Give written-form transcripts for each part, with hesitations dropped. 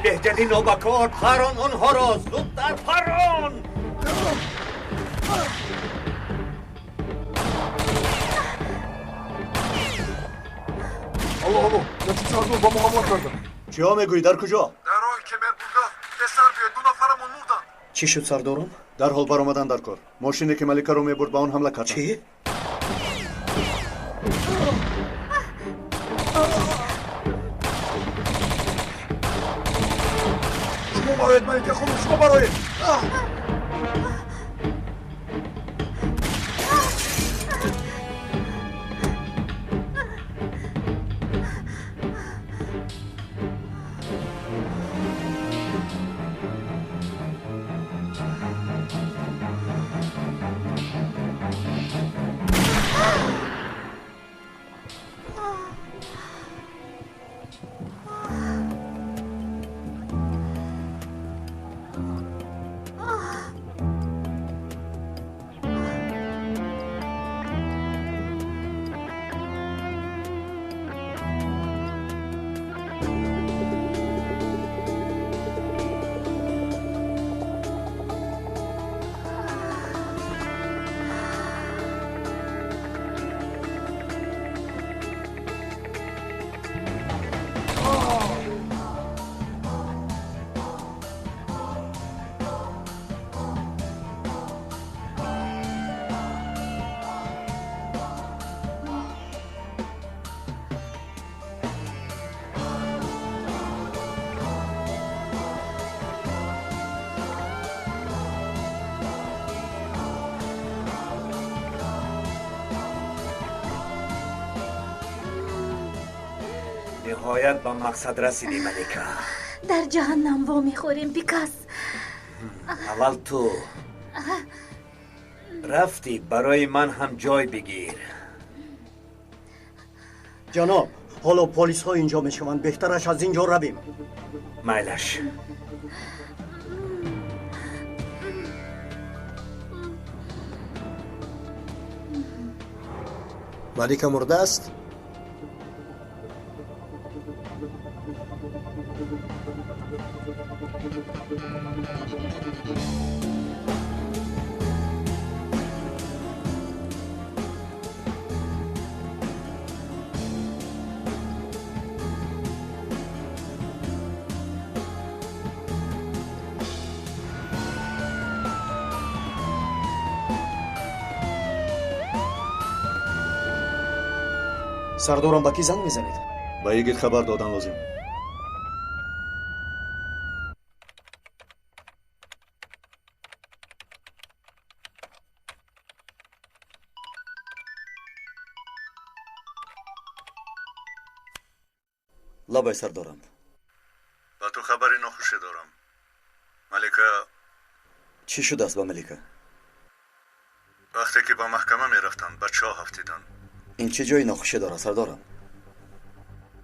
беҳҷади нобакор, парон онҳоро, зудтар парон! Алло, алло, Наҷиб сардор ба мо ҳамла карданд. Чиҳо мегӯӣ, дар куҷо? Дар роҳи Кемербургаз. Тезтар биёед, ду нафарамон мурданд. Чӣ шуд, сардорам? Дарҳол баромадан дар кор. Мошине ки Маликаро мебурд, ба он ҳамла карданд. Чӣ? Шумо бароед, Малика хонум, шумо бароед. Ниҳоят ба мақсад расидӣ, Малика. Дар ҷаҳаннам вомехӯрем, бикас. Аввал ту рафтӣ, барои ман ҳам ҷой бигир. Ҷаноб, ҳоло полисҳо инҷо мешаванд, беҳтараш аз инҷо равем. Майлаш. Малика мурдааст? Сардорам, ба кӣ занг мезанед? Ба Йигит хабар додан лозим. Лабай, сардорам. Ба ту хабари нохуше дорам. Малика. Чӣ шудааст ба Малика? Вақте ки ба маҳкама мерафтанд, ба чоҳ афтиданд. Ин чӣ ҷои нохуше дорад, сардорам?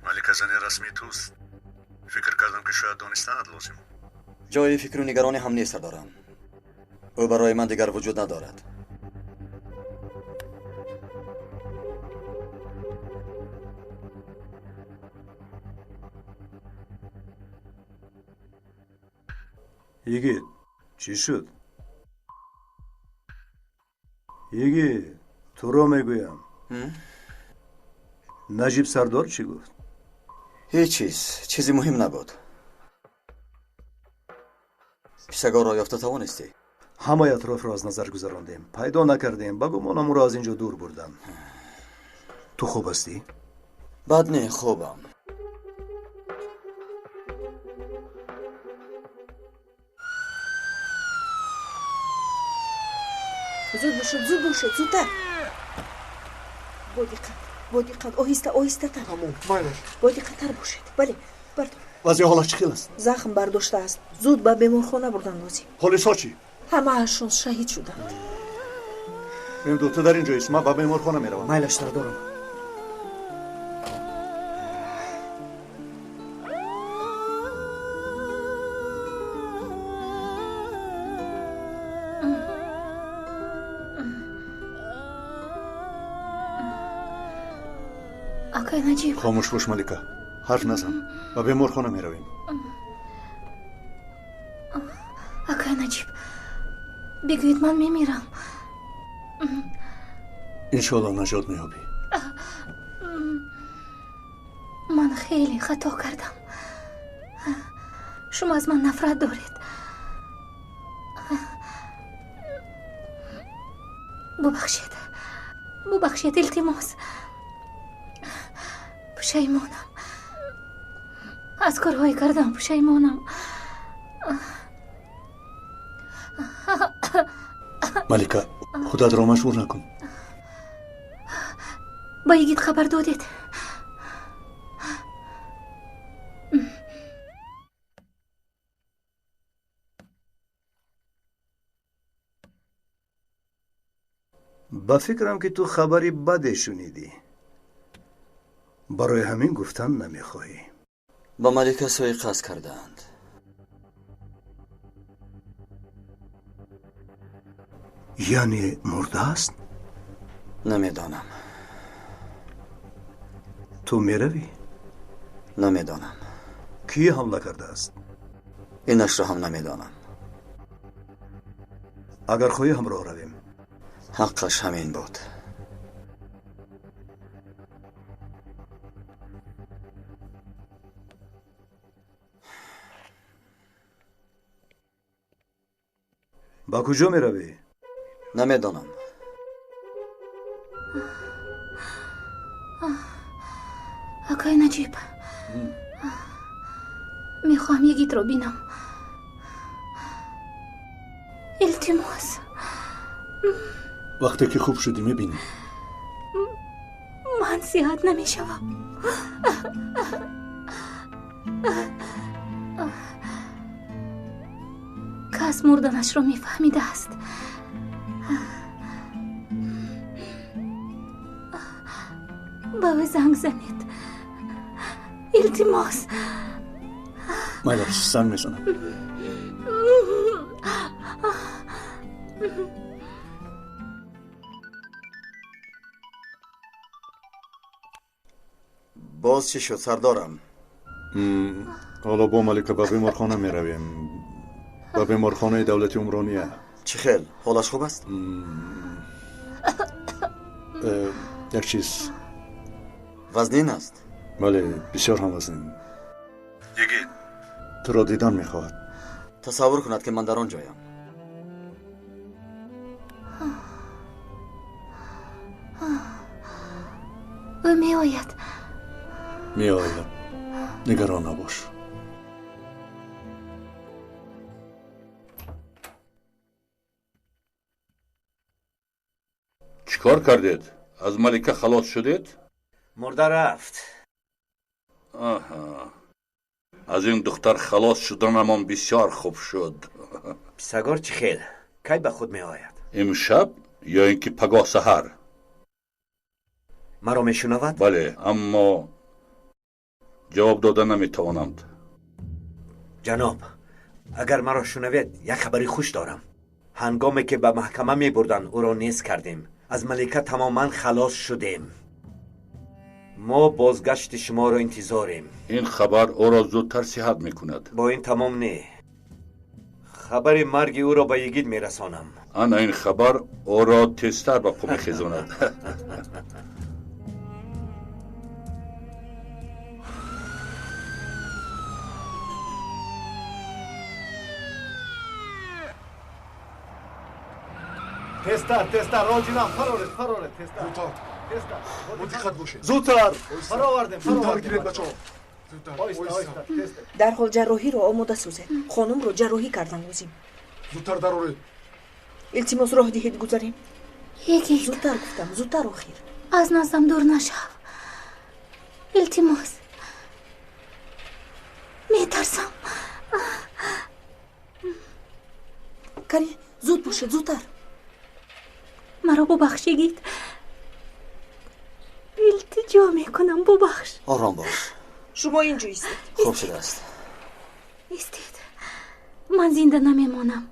Малика зани расмии туст. Фикр кардам, ки шояд донистанат лозим. Ҷои фикру нигаронӣ ҳам нест, сардорам. Ӯ барои ман дигар вуҷуд надорад. Йигит, чӣ шуд? Йигит, туро мегӯям. Наҷиб сардор чӣ гуфт? Ҳеҷ чиз, чизи муҳим набуд. Писагорро ёфта тавонистӣ? Ҳамаи атрофро аз назар гузарондем, пайдо накардем. Ба гумонам ӯро аз ин ҷо дур бурданд. Ту хуб ҳастӣ? Бад не, хубам. Зуд бошед, зуд бошед, зудтар. Бо диққат, бо диққат, оҳиста, оҳистатар. Тамом, майлаш. Бо диққаттар бошед. Бале, бардор. Вазъи ҳолаш чӣ хел аст? Захм бардоштааст. Зуд ба беморхона бурдан лозим. Полисҳо чӣ? Ҳамаашон шаҳид шуданд. Мемду, ту дар ин ҷо ист, ман ба беморхона меравам. Майлаш, сардорам. Акай Наҷиб. Хомӯш бош, Малика, ҳарф назан. Ба беморхона меравем. Бигӯед, ман мемирам. Иншоалло наҷот меёбӣ. Ман хеле хато кардам. Шумо аз ман нафрат доред. Бубахшед, бубахшед, илтимос. Пушаймонам. Аз корҳое кардам пушаймонам. Малика, худатро маҷбур накун. Ба йигит хабар додед? Ба фикрам, ки ту хабари баде шунидӣ. Барои ҳамин гуфтан намехоҳӣ. Ба Малика суиқасд кардаанд. Яъне мурдааст? Намедонам. Ту меравӣ? Намедонам. Кӣ ҳамла кардааст? Инашро ҳам намедонам. Агар хоҳӣ, ҳамроҳ равем. Ҳаққаш ҳамин буд. Ба куҷо меравӣ? Намедонам. Акай Наҷиб, мехоҳам йигитро бинам. Илтимос. Вақте ки хуб шудӣ, мебинӣ. Ман сиҳат намешавам. Кас мурданашро мефаҳмидааст. Ба ӯ занг занед, илтимос. Майлаш, занг мезанам. Боз чӣ шуд, сардорам? Ҳоло бо Малика ба беморхона меравем, ба беморхонаи давлати Умрония. Чӣ хел, ҳолаш хуб аст? Як чиз вазнин аст. Бале, бисёр ҳам вазнин. Йигит туро дидан мехоҳад. Тасаввур кунад, ки ман дар он ҷоям. Ӯ меояд. Меояд, нигарон набош. Чӣ кор кардед? Аз Малика халос шудед? Мурда рафт. Аҳа, аз ин духтар халос шуданамон бисёр хуб шуд. Писагор чӣ хел? Кай ба худ меояд? Имшаб ё ин ки пагоҳ саҳар. Маро мешунавад? Бале, аммо ҷавоб дода наметавонанд. Ҷаноб, агар маро шунавед, як хабари хуш дорам. Ҳангоме ки ба маҳкама мебурданд, ӯро нез кардем. Аз Малика тамоман халос шудем. Мо бозгашти шуморо интизорем. Ин хабар ӯро зудтар сиҳат мекунад. Бо ин тамом не. Хабари марги ӯро ба йигит мерасонам. Ана ин хабар ӯро тезтар ба по мехезонад. Тезтар, тезтар, роҷинам, фароред, фароред, тезтар. Зудтар. Тезтар. Бо диққат бошед. Зудтар. Фаровардем, Зудтар фаровардем. гиред, бачаҳо. Зудтар. Оҳиста, оҳиста, тезтар. Дарҳол ҷарроҳиро омода созед. Хонумро ҷарроҳӣ кардан лозим. Зудтар дароред. Илтимос, роҳ диҳед гузарем. Йигит, Зудтар гуфтам, зудтар охир. аз наздам дур нашав, илтимос. Метарсам. Канӣ, зуд бошед, зудтар. Маро бубахш, йигит. Илтиҷо мекунам, бубахш. Ором бош. Шумо ин ҷо истед. Хуб шудааст. Истед, ман зинда намемонам.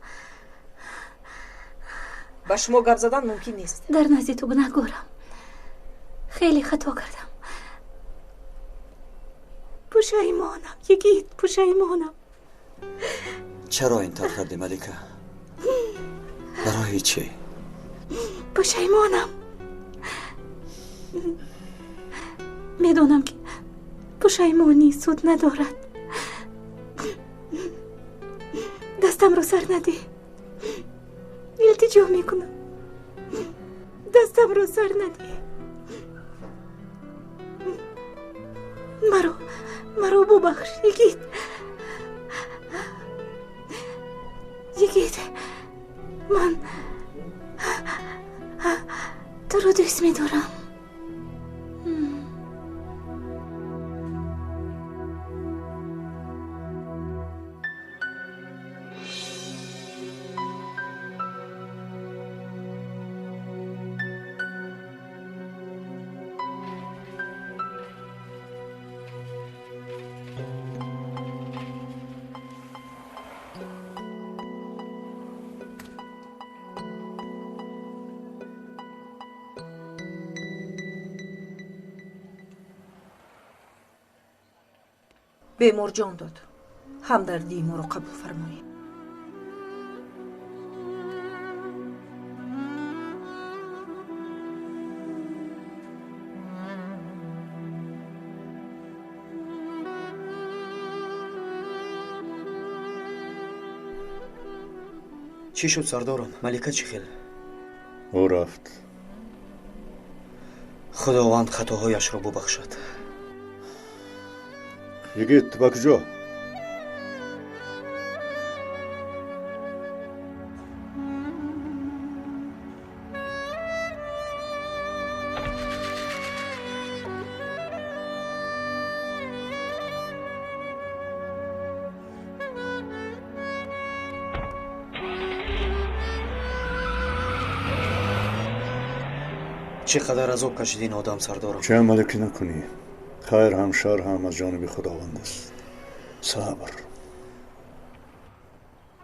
Ба шумо гап задан мумкин нест. Дар назди ту гунаҳгорам. Хеле хато кардам. Пушаймонам, йигит, пушаймонам. Чаро ин тавр кардӣ, Малика? Барои чӣ? Пушаймонам. Медонам, ки пушаймонӣ суд надорад. Дастамро сар надеҳ. Илтиҷо мекунам. Дастамро сар надеҳ. Маро бубахш, Йигит. Йигит, ман туро дӯст медорам. Бемор ҷон дод. Ҳамдардии моро қабул фармоед. Чӣ шуд, сардорам? Малика чӣ хел? Ӯ рафт. Худованд хатоҳояшро бубахшад. Йигит, ба куҷо? Чӣ қадар азоб кашид ин одам, сардорам? Чӣ амале ки накунӣ, хайр ҳам шар ҳам аз ҷониби Худованд аст. Сабр.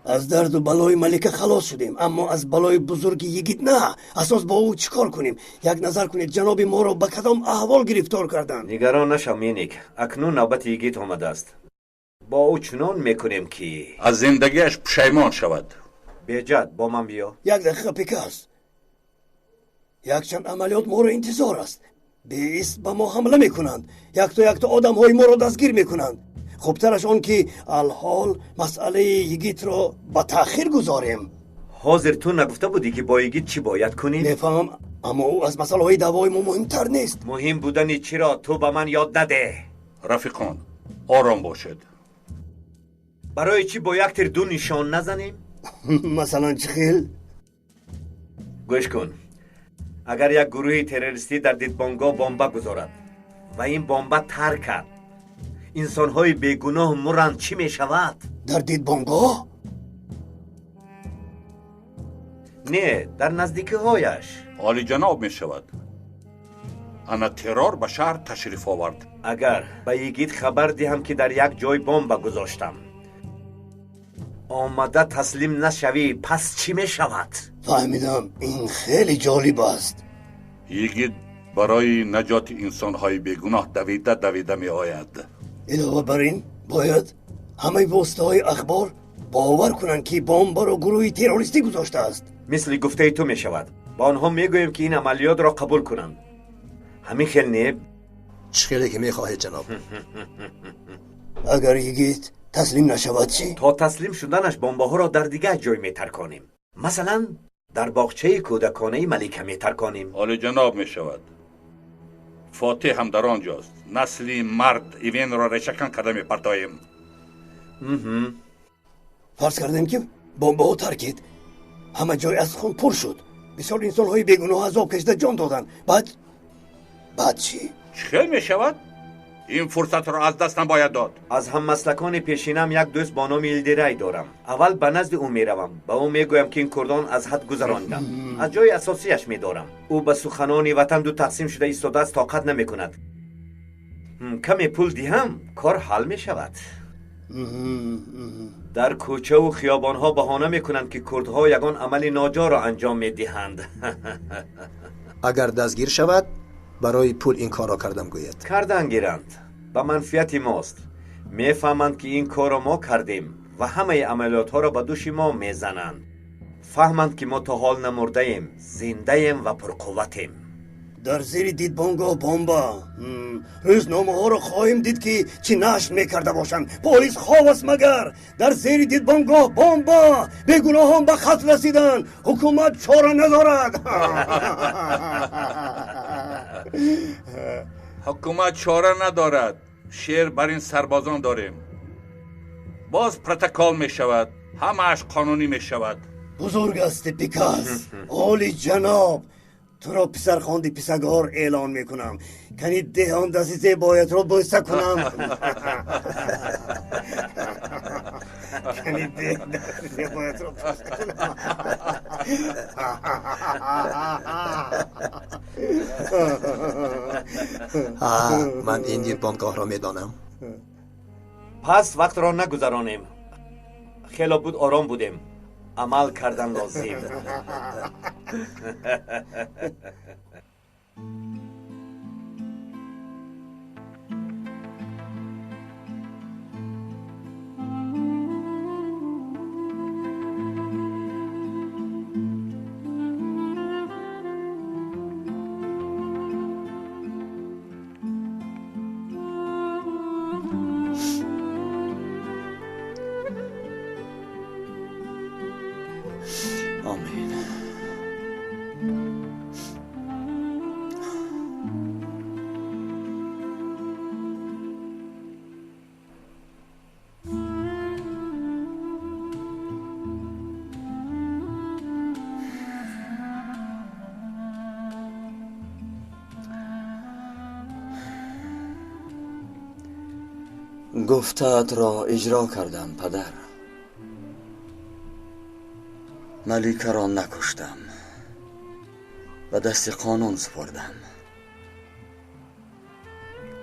Аз дарду балои малика халос шудем, аммо аз балои бузурги Йигит на. Асос бо ӯ чӣ кор кунем? Як назар кунед, ҷаноби моро ба кадом аҳвол гирифтор карданд. Нигарон нашав, Миник. Акнун навбати Йигит омадааст. Бо ӯ чунон мекунем, ки аз зиндагиаш пушаймон шавад. Беҷад, бо ман биё. Як дақиқа, Пикас. Якчанд амалиёт моро интизор аст. Беист ба мо ҳамла мекунанд. Якто якто одамҳои моро дастгир мекунанд. Хубтараш он ки алҳол масъалаи Йигитро ба таъхир гузорем. Ҳозир ту нагуфта будӣ, ки бо Йигит чӣ бояд кунем? Мефаҳмам, аммо ӯ аз масъалаҳои даъвои мо муҳимтар нест. Муҳим будани чиро ту ба ман ёд надеҳ. Рафиқон, ором бошед. Барои чӣ бо як тир ду нишон назанем? Масалан, чӣ хел? Гӯш кун. Агар як гурӯҳи террористӣ дар дидбонгоҳ бомба гузорад ва ин бомба таркад, инсонҳои бегуноҳ муранд, чӣ мешавад? Дар дидбонгоҳ? Не, дар наздикиҳояш. Олиҷаноб мешавад. Ана террор ба шаҳр ташриф овард. Агар ба Йигит хабар диҳам, ки дар як ҷой бомба гузоштам, омада таслим нашавӣ, пас чӣ мешавад? Фаҳмидам, ин хеле ҷолиб аст. Йигит барои наҷоти инсонҳои бегуноҳ давида давида меояд. Илова бар ин, бояд ҳамаи воситаҳои ахбор бовар кунанд, ки бомбаро гурӯҳи террористӣ гузоштааст. Мисли гуфтаи ту мешавад. Ба онҳо мегӯем, ки ин амалиётро қабул кунанд. Ҳамин хел не? Чӣ хеле ки мехоҳед, ҷаноб. Агар Йигит таслим нашавад чӣ? То таслим шуданаш бомбаҳоро дар дигар ҷой метарконем. Масалан, дар боғчаи кӯдаконаи малика метарконем. Олиҷаноб мешавад. Фотеҳ ҳам дар он ҷост. Насли мард Ивенро решакан карда мепартоем. Фарз кардем, ки бомбаҳо таркид. Ҳама ҷой аз хун пур шуд. Бисёр инсонҳои бегуноҳ азоб кашида ҷон доданд. Баъд чӣ? Чӣ хел мешавад? Ин фурсатро аз даст набояд дод. Аз ҳаммаслакони пешинам як дӯст бо номи Илдирай дорам. Аввал ба назди ӯ меравам. Ба ӯ мегӯям, ки ин курдон аз ҳад гузарондам. Аз ҷои асосияш медорам. Ӯ ба суханони ватан ду тақсим шуда истодааст, тоқат намекунад. Каме пул диҳам, кор ҳал мешавад. Дар кӯчаву хиёбонҳо баҳона мекунанд, ки курдҳо ягон амали ноҷоро анҷом медиҳанд. Агар дастгир шавад, барои пул ин корро кардам гӯяд. Кардан гиранд. Ба манфиати мост. Мефаҳманд, ки ин корро мо кардем ва ҳамаи амалиётҳоро ба дӯши мо мезананд. Фаҳманд, ки мо то ҳол намурдаем, зиндаем ва пурқувватем. Дар зери дидбонгоҳ бомба. Рӯзномаҳоро хоҳем дид, ки чӣ нашр мекарда бошанд. Полис хоб аст магар? Дар зери дидбонгоҳ бомба, бегуноҳон ба қатл расиданд, ҳукумат чора надорад. Ҳукумат чора надорад. Шер бар ин сарбозон дорем. Боз протокол мешавад, ҳамааш қонунӣ мешавад. Бузург ҳасти, Пикас. Оли ҷаноб, туро писархонди писагор эълон мекунам. Кани деҳон дасти зебоятро бӯса кунам. Кани деҳ дасти зебоятро бӯса кунам. Ман ин дидбонгоҳро медонам. Пас вақтро нагузаронем. Хело буд ором будем. Амал кардан лозим. Омин. Гуфтаат ро иҷро кардам, падар. Маликаро накуштам, ба дасти қонун супурдам.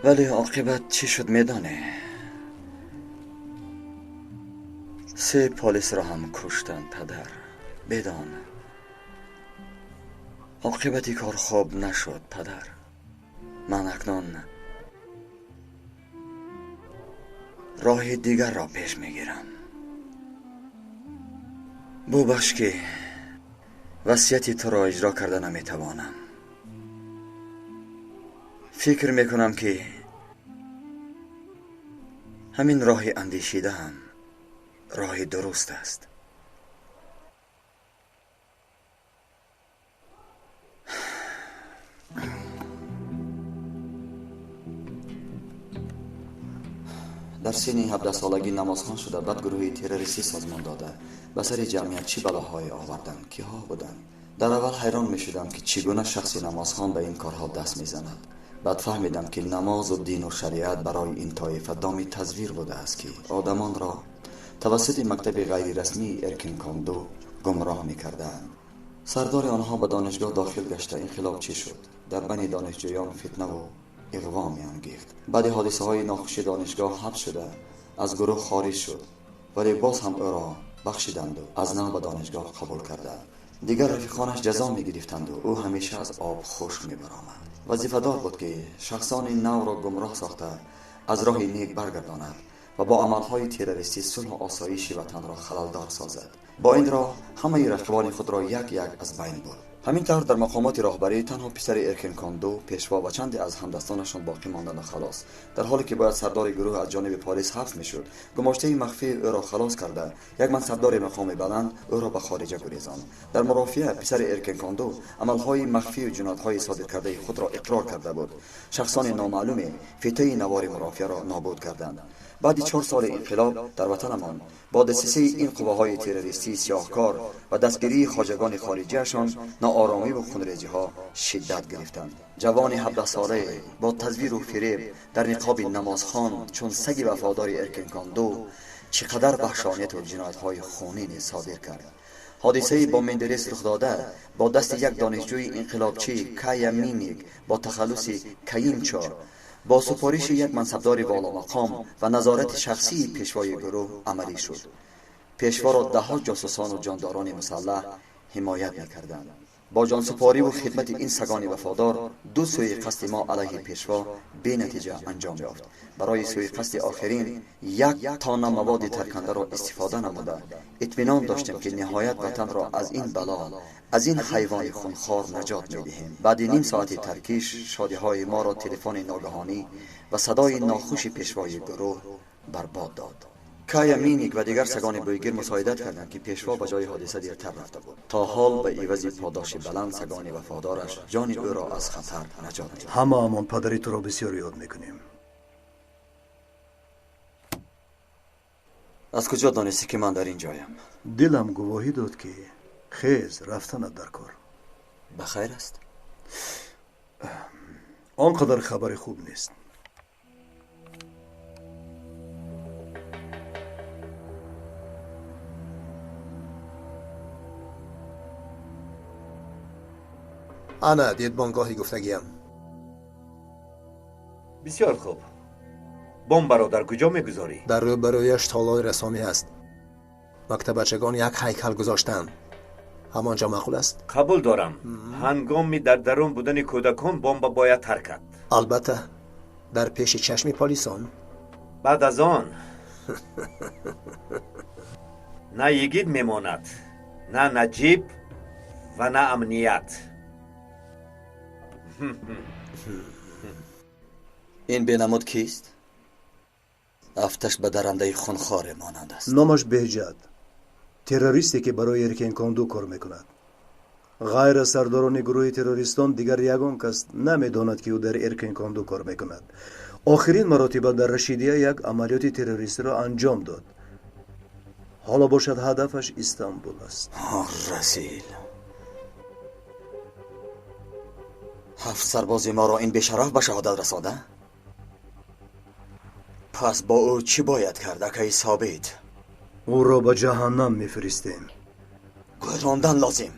Вале оқибат чӣ шуд медонӣ? Се полисро ҳам куштанд, падар. Бедон, оқибати кор хуб нашуд, падар. Ман акнун роҳи дигарро пеш мегирам. Бубахш, ки васияти туро иҷро карда наметавонам. Фикр мекунам, ки ҳамин роҳи андешидаам роҳи дуруст аст. Дар синни 17-солагӣ намозхон шуда, баъд гурӯҳи террористӣ созмон дода, ба сари ҷамъият чӣ балоҳое оварданд, киҳо буданд. Дар аввал ҳайрон мешудам, ки чӣ гуна шахси намозхон ба ин корҳо даст мезанад. Баъд фаҳмидам, ки намозу дину шариат барои ин тоифа доми тазвир будааст, ки одамонро тавассути мактаби ғайрирасмии Эркинконду гумроҳ мекарданд. Сардори онҳо ба донишгоҳ дохил гашта инқилоб чӣ шуд? Дар байни донишҷӯён фитнаву иғво меангехт. Баъди ҳодисаҳои нохуши донишгоҳ ҳабс шуда, аз гурӯҳ хориҷ шуд, вале боз ҳам ӯро бахшиданду аз нав ба донишгоҳ қабул карданд. Дигар рафиқонаш ҷазо мегирифтанду ӯ ҳамеша аз об хушк мебаромад. Вазифадор буд, ки шахсони навро гумроҳ сохта аз роҳи нек баргардонад ва бо амалҳои террористӣ сулҳу осоиши ватанро халалдор созад. Бо ин роҳ ҳамаи рақибони худро як-як аз байн бурд. Ҳамин тавр дар мақомоти роҳбарӣ танҳо писари Эркинконду, пешво ва чанде аз ҳамдастонашон боқӣ монданду халос. Дар ҳоле ки бояд сардори гурӯҳ аз ҷониби полис ҳабс мешуд, гумоштаи махфии ӯро халос карда, як мансабдори мақоми баланд ӯро ба хориҷа гурезонд. Дар мурофиа писари Эркинконду амалҳои махфию ҷиноятҳои содир кардаи худро иқрор карда буд. Шахсони номаълуме фитаи навори мурофиаро нобуд карданд. Баъди 4 соли инқилоб дар ватанамон бо дастисаи ин қувваҳои террористии сиёҳкор ва дастгирии хоҷагони хориҷиашон нооромиву хунрезиҳо шиддат гирифтанд. Ҷавони 17-солае бо тазвиру фиреб дар ниқоби намозхон чун саги вафодори Эркинконду чӣ қадар ваҳшонияту ҷиноятҳои хунине содир кард. Ҳодисаи бо Мендерес рух дода бо дасти як донишҷӯи инқилобчӣ Кая Миник бо тахаллуси Каинчо бо супориши як мансабдори воломақом ва назорати шахсии пешвои гурӯҳ амалӣ шуд. Пешворо даҳҳо ҷосусону ҷондорони мусаллаҳ ҳимоят мекарданд. Бо ҷонсупорӣ ва хидмати ин сагони вафодор ду суиқасди мо алайҳи пешво бенатиҷа анҷом ёфт. Барои суиқасди охирин як тонна маводи таркандаро истифода намуда итминон доштем, ки ниҳоят ватанро аз ин бало, аз ин ҳайвони хунхор наҷот медиҳем. Баъди ним соати таркиш шодиҳои моро телефони ногаҳонӣ ва садои нохуши пешвои гурӯҳ барбод дод. Кая, Миник ва дигар сагони бӯйгир мусоидат карданд, ки пешво ба ҷои ҳодиса дертар рафта буд. То ҳол ба ивази подоши баланд сагони вафодораш ҷони ӯро аз хатар наҷот дод. Ҳамаамон падари туро бисёр ёд мекунем. Аз куҷо донистӣ, ки ман дар ин ҷоям? Дилам гувоҳӣ дод, ки хез рафтанат дар кор. Ба хайр аст? Он қадар хабари хуб нест. Ана дидбонгоҳи гуфтагиям. Бисёр хуб. Бомбаро дар куҷо мегузорӣ? Дар рӯбарӯяш толори расомӣ аст. Мактабачагон як ҳайкал гузоштанд. Ҳамон ҷо маъқул аст? Қабул дорам. Ҳангоми дар дарун будани кӯдакон бомба бояд таркад. Албатта, дар пеши чашми полисон. Баъд аз он на йигит мемонад, на Наҷиб ва на амният. Ин бенамуд кист? Афташ ба дарандаи хунхоре монанд аст. Номаш Беҳҷат, террористе, ки барои Эркенконду кор мекунад. Ғайр аз сардорони гурӯҳи террористон дигар ягон кас намедонад, ки ӯ дар Эркенконду кор мекунад. Охирин маротиба дар Рашидия як амалиёти террористиро анҷом дод. Ҳоло бошад ҳадафаш Истанбул аст. Расил, ҳафт сарбози моро ин бешараф ба шаҳодат расонда? Пас бо ӯ чӣ бояд кард, акаи Собит? Ӯро ба ҷаҳаннам мефиристем. Гӯрондан лозим.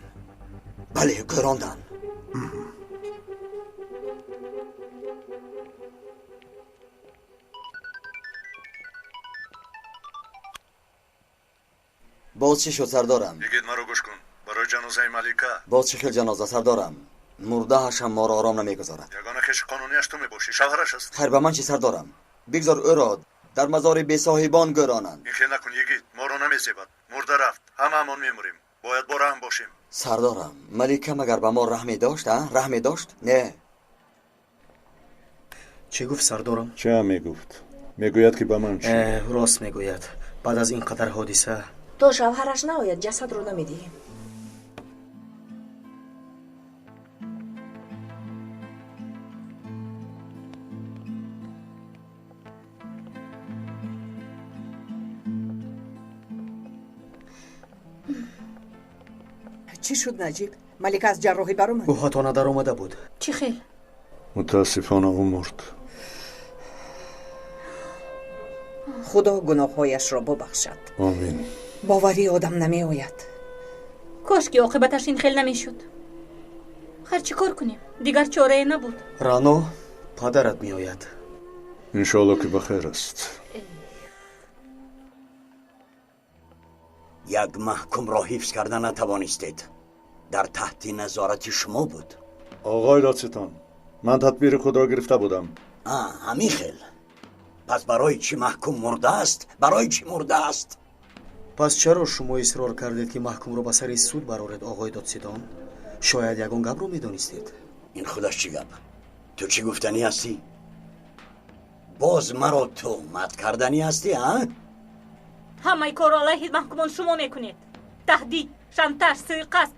Бале, гӯрондан. Боз чӣ шуд, сардорам? Йигит, маро гӯш кун. Барои ҷанозаи Малика. Боз чӣ хел ҷаноза, сардорам? Мурдаашам моро ором намегузорад. Ягона хеши қонунияш ту мебошӣ, шавҳараш аст. Хайр, ба ман чӣ, сардорам? Бигзор ӯро дар мазори бесоҳибон гӯронанд. Ин хел накун, йигит, моро намезебад. Мурда рафт, ҳамаамон мемурем. Бояд бо раҳм бошем. Сардорам, Малика магар ба мо раҳме дошт, а? Раҳме дошт? Не. Чӣ гуфт сардорам? Ча мегуфт? Мегӯяд, ки ба ман чӣ? Рост мегӯяд. Баъд аз ин қадар ҳодиса То шавҳараш наояд, ҷасадро намедиҳем. Чӣ шуд, Наҷиб? Малика аз ҷарроҳӣ баромад? Ӯ ҳатто надаромада буд. Чӣ хел? Мутаассифона, ӯ мурд. Худо гуноҳҳояшро бубахшад. Омин. Боварии одам намеояд. Кош ки оқибаташ ин хел намешуд. Хайр, чӣ кор кунем? Дигар чорае набуд. Рано, падарат меояд. Иншоалло, ки ба хайр аст. Як маҳкумро ҳифз карда натавонистед. Дар таҳти назорати шумо буд. Оғои додситон, ман тадбири худро гирифта будам. Ҳамин хел. Пас барои чӣ маҳкум мурдааст? Барои чӣ мурдааст? Пас чаро шумо исрор кардед, ки маҳкумро ба сари суд бароред, оғои додситон? Шояд ягон гапро медонистед. Ин худаш чӣ гап? Ту чӣ гуфтанӣ ҳастӣ? Боз маро туҳмат карданӣ ҳастӣ, а? Ҳамаи корро алайҳи маҳкумон шумо мекунед. Таҳдид, шантаж, суиқасд,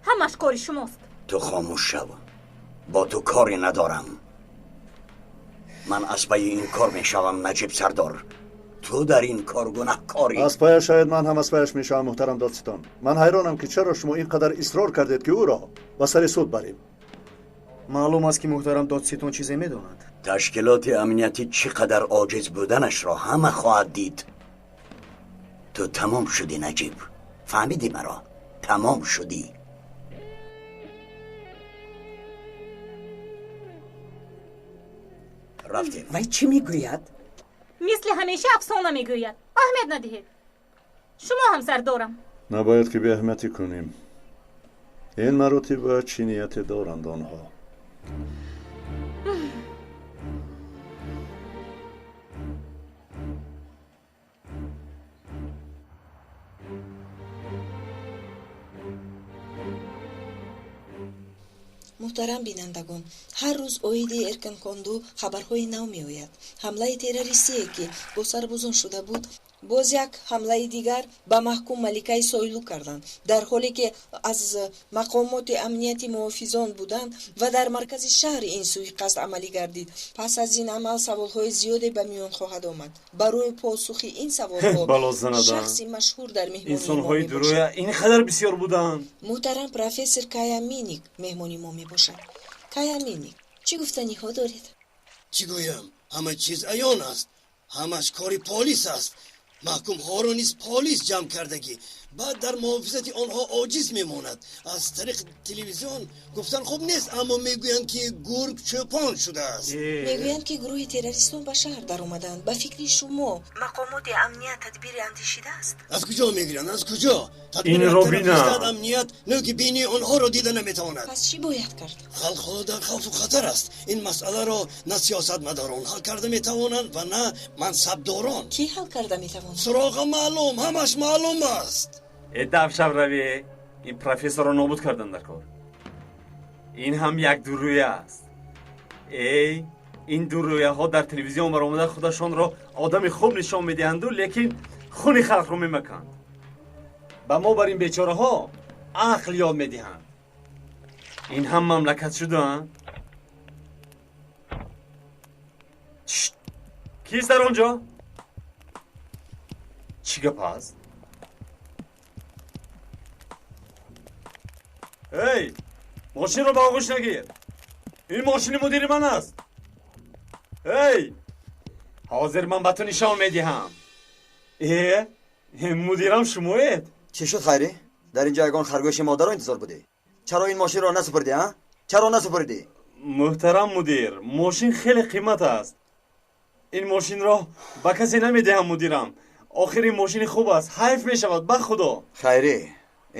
ҳамаш кори шумост. Ту хомӯш шав, бо ту коре надорам. Ман аз пайи ин кор мешавам, Наҷиб сардор. Ту дар ин кор гунаҳкорӣ. Аз паяш шояд ман ҳам аз паяш мешавам, муҳтарам додситон. Ман ҳайронам, ки чаро шумо ин қадар исрор кардед, ки ӯро ба сари суд барем. Маълум аст, ки муҳтарам додситон чизе медонад. Ташкилоти амниятӣ чӣ қадар оҷиз буданашро ҳама хоҳад дид. Ту тамом шудӣ, Наҷиб. Фаҳмидӣ маро? Тамом шудӣ. Рафтем. Вай чӣ мегӯяд? Мисли ҳамеша афсона мегӯяд. Аҳамият надиҳед. Шумо ҳам, сардорам. Набояд ки беаҳамиятӣ кунем. Ин маротиба чӣ нияте доранд онҳо? Муҳтарам бинандагон, ҳар рӯз оиди Эркинконду хабарҳои нав меояд. Ҳамлаи террористие, ки бо сарбозон шуда буд, боз як ҳамлаи дигар ба маҳкум Маликаи Сойлу карданд, дар ҳоле ки аз мақомоти амнияти муҳофизон буданд ва дар маркази шаҳр ин суиқасд амалӣ гардид. Пас аз ин амал саволҳои зиёде ба миён хоҳад омад. Барои посухи ин саволҳо шахси машҳур дар меҳмонии мо инсонҳои дурӯя ин қадар бисёр буданд. Муҳтарам профессор Кая Миник меҳмони мо мебошад. Кая Миник, чӣ гуфтаниҳо доред? Чӣ гӯям? Ҳама чиз аён аст. Ҳамаш кори полис аст. Маҳкумҳоро низ полис ҷамъ кардагӣ, баъд дар муҳофизати онҳо оҷиз мемонад. Аз тариқи телевизион гуфтан хуб нест, аммо мегӯянд, ки гург чӯпон шудааст. Мегӯянд, ки гурӯҳи террористон ба шаҳр даромаданд. Ба фикри шумо, мақомоти амният тадбири андешидааст? Аз куҷо мегиранд? Аз куҷо? Инро бинам. Амният нӯки бинии онҳоро дида наметавонад. Пас чӣ бояд кард? Халқ ҳоло дар хавфу хатар аст. Ин масъаларо на сиёсатмадорон ҳал карда метавонанд ва на мансабдорон. Кӣ ҳал карда метавонад? Суроға маълум, ҳамаш маълум аст. Давшав раве, ин профессорро нобуд кардан дар кор. Ин ҳам як дурӯя аст. Эй, ин дурӯяҳо дар телевизион баромада худашонро одами хуб нишон медиҳанду, лекин хуни халқро мемаканд. Ба мо бар ин бечораҳо ақл ёд медиҳанд. Ин ҳам мамлакат шудаанд. Кист дар он ҷо? Чӣ гап аст? Эй, мошинро ба оғӯш нагир. Ин мошини мудири ман аст. Эй, ҳозир ман ба ту нишон медиҳам. Э, мудирам шумоед? Чӣ шуд, Хайрӣ? Дар инҷо ягон харгӯши модаро интизор будӣ? Чаро ин мошинро насупурдӣ, а? Чаро насупурдӣ? Муҳтарам мудир, мошин хеле қимат аст. Ин мошинро ба касе намедиҳам, мудирам. Охир ин мошини хуб аст, ҳайф мешавад, ба худо. Хайрӣ,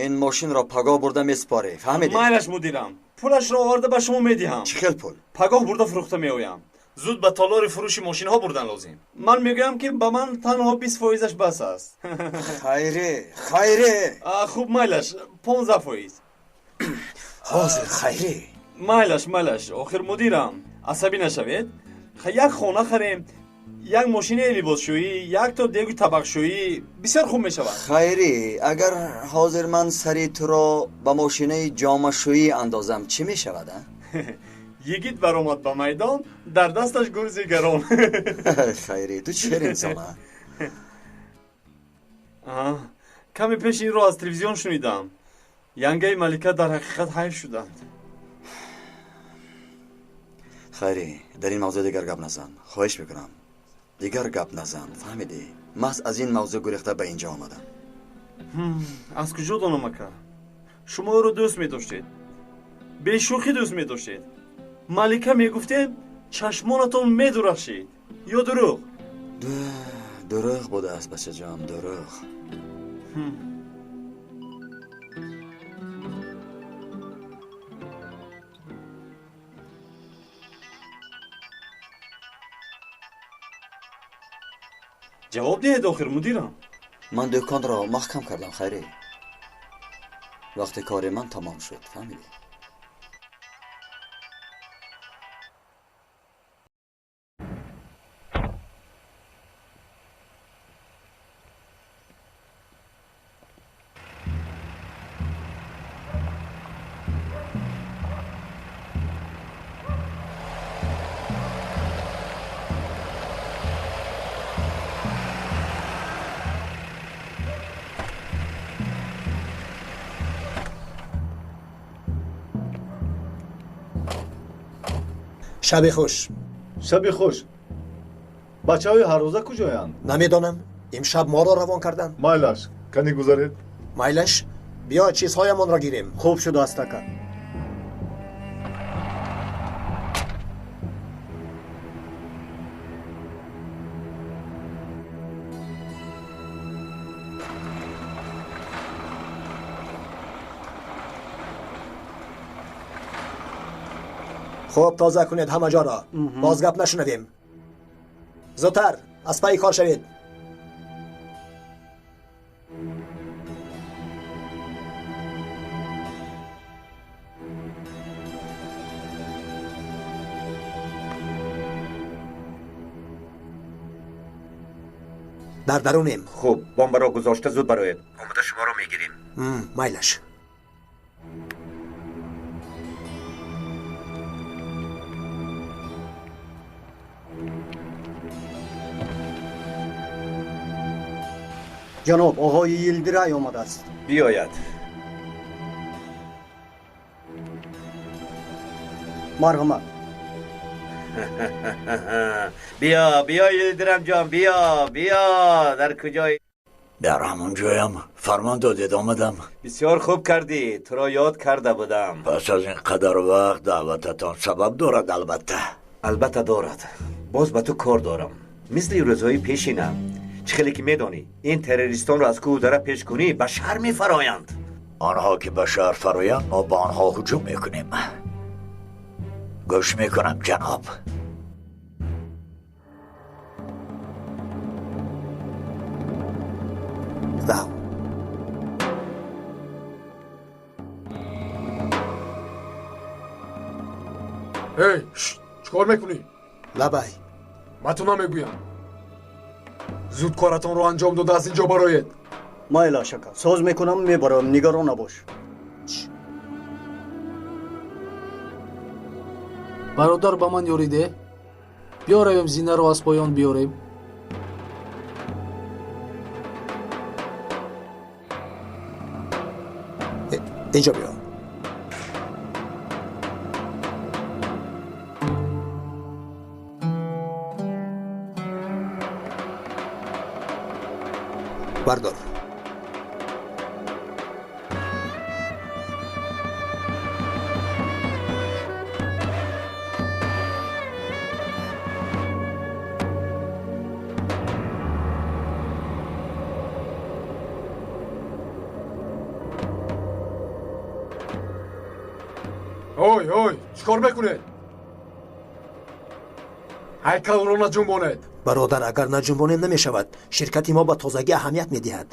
ин мошинро пагоҳ бурда месупорӣ, фаҳмидӣ? Майлаш, мудирам, пулашро оварда ба шумо медиҳам. Чӣ хел пул? Пагоҳ бурда фурӯхта меоям. Зуд ба толори фурӯши мошинҳо бурдан лозим. Ман мегӯям, ки ба ман танҳо 20%-аш бас аст. Хайрӣ, Хайрӣ! Хуб, майлаш, 15%. Ҳозир, Хайрӣ. Майлаш, майлаш, охир мудирам, асабӣ нашавед. Як хона харем, як мошинаи либосшӯӣ, як то дегу табақшӯӣ бисёр хуб мешавад. Хайрӣ, агар ҳозир ман сари туро ба мошинаи ҷомашӯӣ андозам, чӣ мешавад, а? Йигит баромад ба майдон, дар дасташ гурзи гарон. Хайрӣ, ту чӣ хел инсон, а? Каме пеш инро аз телевизион шунидам. Янгаи Малика дар ҳақиқат ҳайф шуданд. Хайрӣ, дар ин мавзӯъ дигар гап назан. Хоҳиш мекунам, дигар гап назан, фаҳмидӣ? Маҳз аз ин мавзӯъ гурехта ба инҷо омадам. Аз куҷо донам, ака? Шумо ӯро дӯст медоштед, бешӯхӣ дӯст медоштед. Малика мегуфтем, чашмонатон медурахшид. Ё дурӯғ? Дурӯғ будааст, бачаҷон, дурӯғ. Ҷавоб диҳед охир, мудирам. Ман дӯконро маҳкам кардам, Хайрӣ. Вақте кори ман тамом шуд, фаҳмидӣ? Шаби хуш. Шаби хуш. Бачаҳои ҳаррӯза куҷоянд? Намедонам. Имшаб моро равон карданд. Майлаш, кани гузаред. Майлаш, биё чизҳоямонро гирем. Хуб шудааст, ака. Хуб тоза кунед ҳама ҷоро. Боз гап нашунавем. Зудтар аз пайи кор шавед. Дар дарунем. Хуб, бомбаро гузошта зуд бароед. Омода шуморо мегирем. Майлаш. Ҷаноб, оғои Йилдирай омадааст. Биёяд. Марҳамат. Биё, биё Йилдирам ҷон, биё, биё. Дар куҷои? Дар ҳамон ҷоям. Фармон додед, омадам. Бисёр хуб кардӣ, туро ёд карда будам. Пас аз ин қадар вақт даъвататон сабаб дорад, албатта. Албатта дорад. Боз ба ту кор дорам. Мисли рӯзҳои пешина. Чӣ хеле ки медонӣ, ин террористонро аз кӯҳу дара пеш кунӣ, ба шаҳр мефароянд. Онҳо ки ба шаҳр фароянд, мо ба онҳо ҳуҷум мекунем. Гӯш мекунам, ҷаноб. Рав. Эй, чӣ кор мекунӣ? Лабай. Ман ту намегӯям. Зуд коратонро анҷом дода аз ин ҷо бароед. Майлаш ака, соз мекунам, мебароям, нигарон набош. Бародар, ба ман ёрӣ деҳ. Биёравем зинаро аз поён биёрем. Инҷо биё. Бардор. Ой, ой, чӣ кор мекунед? Ҳайкалро наҷунбонед. Бародар, агар наҷунбонем намешавад. Ширкати мо ба тозагӣ аҳамият медиҳад.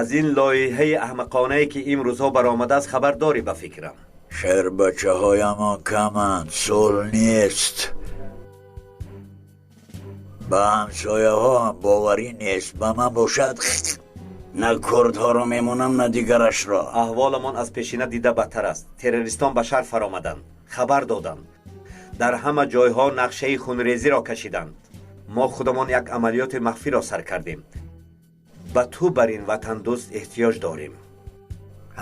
Аз ин лоиҳаи аҳмақонае ки имрӯзҳо баромадааст хабар дорӣ ба фикрам. Шербачаҳоямон каманд, сулҳ нест. Ба ҳамсояҳоам боварӣ нест. Ба ман бошад, на курдҳоро мемонам, на дигарашро. Аҳволамон аз пешина дида бадтар аст. Террористон ба шаҳр фаромаданд, хабар доданд. Дар ҳама ҷойҳо нақшаи хунрезиро кашиданд. Мо худамон як амалиёти махфиро сар кардем. Ба ту бар ин ватандӯст эҳтиёҷ дорем.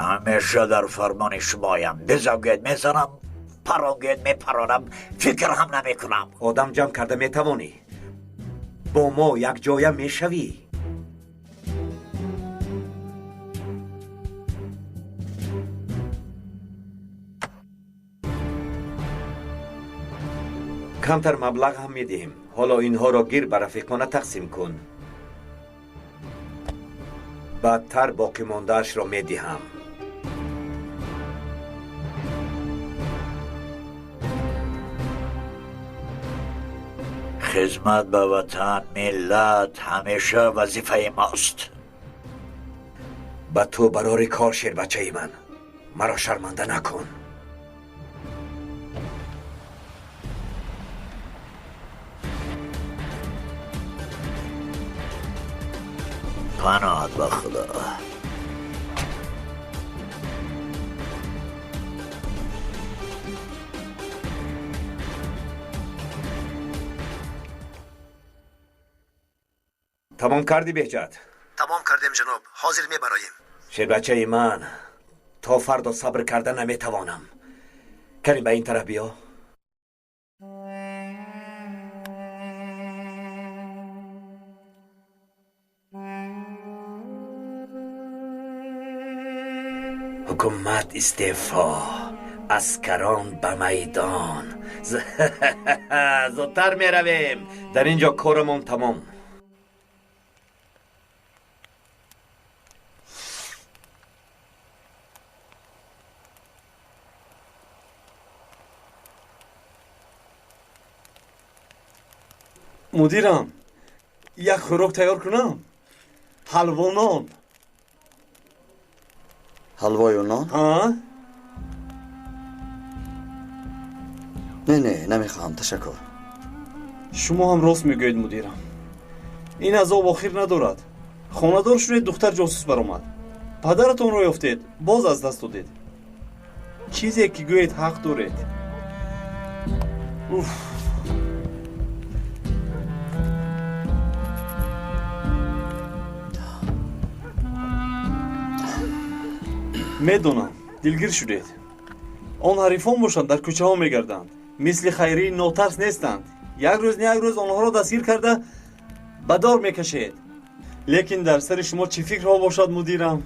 Ҳамеша дар фармони шумоям. Безавгӯед мезанам, паронгӯед мепаронам, фикр ҳам намекунам. Одам ҷамъ карда метавонӣ. Бо мо якҷоя мешавӣ. Камтар маблағ ҳам медиҳем. Ҳоло инҳоро гир ба рафиқона тақсим кун. Баъдтар боқимондаашро медиҳам. Хизмат ба ватан, миллат ҳамеша вазифаи мост. Ба ту барори кор, шербачаи ман. Маро шарманда накун. Паноҳат ба Худо. Тамом кардӣ, Беҳҷат? Тамом кардем, ҷаноб. Ҳозир мебароем. Шербачаи ман, то фардо сабр карда наметавонам. Кани ба ин тараф биё. Ҳукумат истеъфо, аскарон ба майдон. Зудтар меравем. Дар ин ҷо корамон тамом. Мудирам, як хӯрок тайёр кунам? Ҳалво нон. Ҳалвою нон? Ҳа? Не, не, намехоҳам, ташаккур. Шумо ҳам рост мегӯед, мудирам. Ин азоб охир надорад. Хонадор шудед, духтар ҷосус баромад. Падаратонро ёфтед, боз аз даст додед. Чизе ки гӯед ҳақ доред. Уф. Медонам, дилгир шудед. Он ҳарифон бошанд, дар кӯчаҳо мегарданд. Мисли Хайрии нотарс нестанд. Як рӯз не як рӯз онҳоро дастгир карда ба дор мекашед. Лекин дар сари шумо чӣ фикрҳо бошад, мудирам?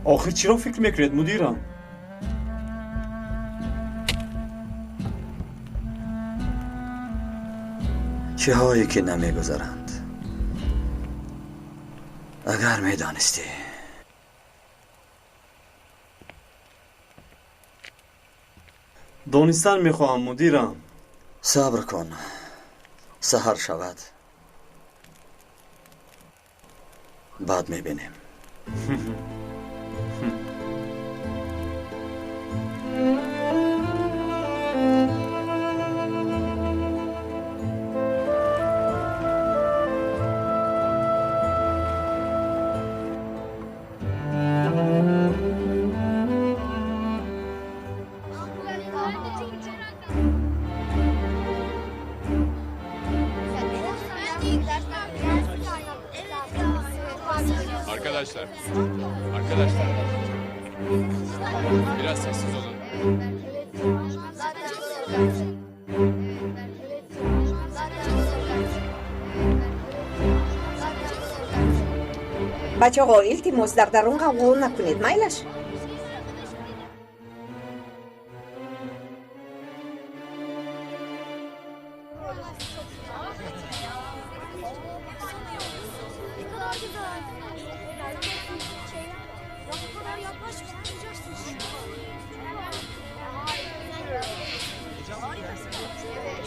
Охир чиро фикр мекунед, мудирам? Чиҳое ки намегузаранд. Агар медонистӣ. Донистан мехоҳам, мудирам. Сабр кун, саҳар шавад, баъд мебинем. Arkadaşlar, arkadaşlar. Biraz sessiz olun. Бачаҳо, илтимос, дар дарун ғавғо накунед, майлаш?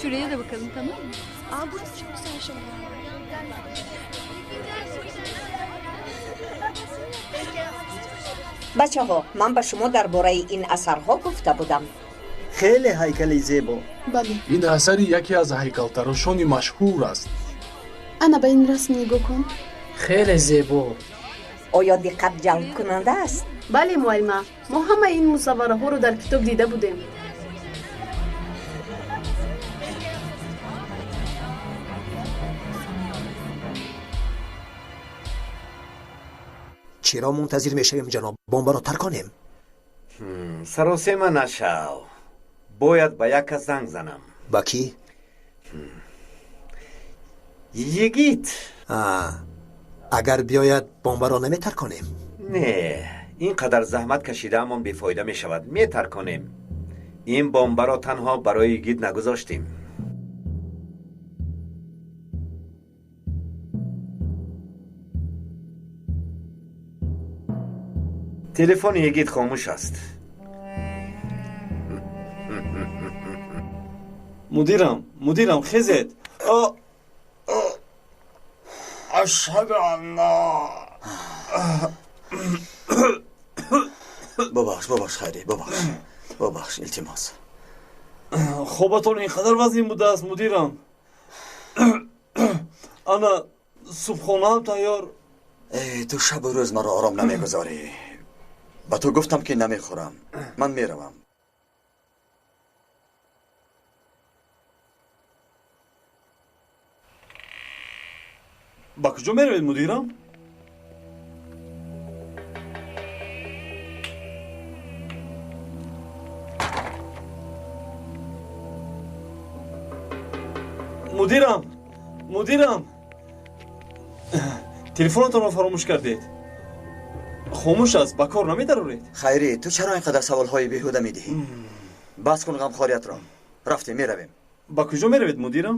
Şuraya da bakalım, tamam mı? Aa, burası çok güzel şeyler. Бачаҳо, ман ба шумо дар бораи ин асарҳо гуфта будам. Хеле ҳайкали зебо. Бале. Ин асари яке аз ҳайкалтарошони машҳур аст. Ана ба ин расм нигоҳ кун. Хеле зебо. Оё диққат ҷалбкунанда аст? Бале, муаллима, мо ҳамаи ин мусаввараҳоро дар китоб дида будем. Чиро мунтазир мешавем, ҷаноб? Бомбаро тарконем. Саросема нашав. Бояд ба як кас занг занам. Ба кӣ? Йигит. Агар биёяд, бомбаро наметарконем? Не, ин қадар заҳмат кашидаамон бефоида мешавад. Метарконем. Ин бомбаро танҳо барои йигит нагузоштем. Телефони йигит хомӯш аст. Мудирам, мудирам, хезед. Ашҳаду анна. Бубахш, бубахш, Хайрӣ, бубахш, бубахш, илтимос. Хобатон ин қадар вазнин будааст, мудирам. Ана субҳонаам тайёр. Эй, ту шабу рӯз маро ором намегузорӣ. Ба ту гуфтам, ки намехӯрам. Ман меравам. Ба куҷо меравед, мудирам? Мудирам, мудирам, телефонатонро фаромӯш кардед. Хомӯш аст, ба кор намедароред. Хайрӣ, ту чаро ин қадар саволҳои беҳуда медиҳӣ? Бас кун ғамхориятро. Рафтем, меравем. Ба куҷо меравед, мудирам?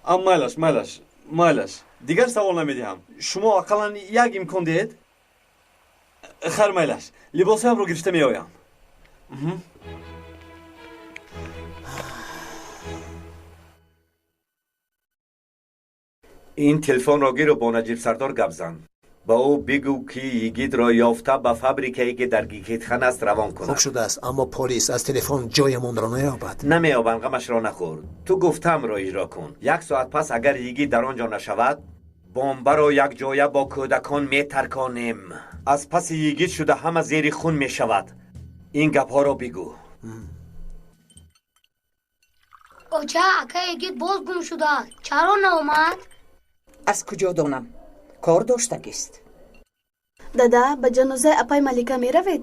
Ам, майлаш, майлаш, Майлаш, дигар савол намедиҳам. Шумо ақаллан як имкон диҳед. Хайр, майлаш, либосҳоямро гирифта меоям. Ин телефонро гиру бо Наҷиб сардор гап зан. Ба ӯ бигӯ, ки Йигитро ёфта ба фабрикае, ки дар Гикитхан аст, равон кунад. Хуб шудааст, аммо полис аз телефон ҷоямонро наёбад. Намеёбанд, ғамашро нахӯр. Ту гуфтаамро иҷро кун. Як соат пас агар Йигит дар он ҷо нашавад, бомбаро якҷоя бо кӯдакон метарконем. Аз паси Йигит шуда ҳама зери хун мешавад. Ин гапҳоро бигӯ. Оча, акаи Йигит боз гум шудааст. Чаро наомад? Аз куҷо донам? Кор доштагист. Дада, ба ҷанозаи апай Малика меравед?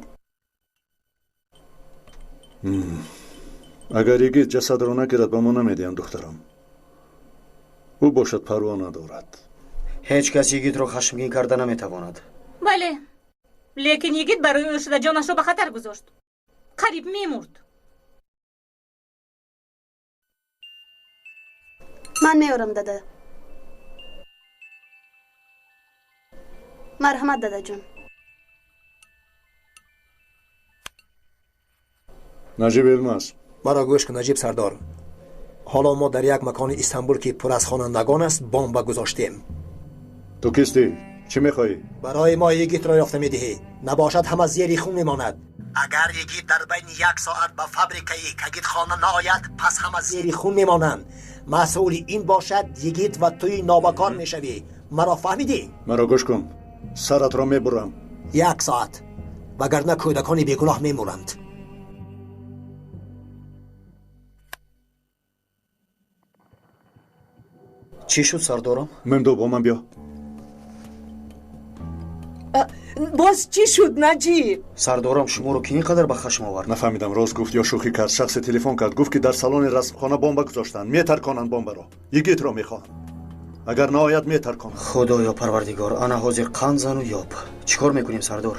Агар Йигит ҷасадро нагирад, ба мо намедиҳанд, духтарам. Ӯ бошад парво надорад. Ҳеҷ кас Йигитро хашмгин карда наметавонад. Бале, лекин Йигит барои ӯ шуда ҷонашро ба хатар гузошт. Қариб мемурд. Ман меорам, дада. Марҳамат, дадаҷон. Наҷиб Елмаз. Маро гӯш кун, Наҷиб сардор. Ҳоло мо дар як макони Истанбул, ки пур аз хонандагон аст, бомба гузоштем. Ту кистӣ? Чӣ мехоҳӣ? Барои мо Йигитро ёфта медиҳӣ. Набошад, ҳама зери хун мемонад. Агар Йигит дар байни як соат ба фабрикаи Кагитхона наояд, пас ҳама зери хун мемонанд. Масъули ин бошад Йигит ва туи нобакор мешавӣ. Маро фаҳмидӣ? Маро гӯш кун. Саратро мебурам. Як соат, вагарна кӯдакони бегуноҳ мемуранд. Чӣ шуд, сардорам? Мемду, бо ман биё. Боз чӣ шуд, Наҷиб? Сардорам, шуморо ки ин қадар ба хашм овард? Нафаҳмидам, рост гуфт ё шӯхӣ кард. Шахсе телефон кард, гуфт, ки дар салони расмхона бомба гузоштанд. Метарконанд бомбаро. Йигитро мехоҳанд. Агар наояд, метарконанд. Худоё парвардигор, ана ҳозир қанд зану ёб. Чӣ кор мекунем, сардор?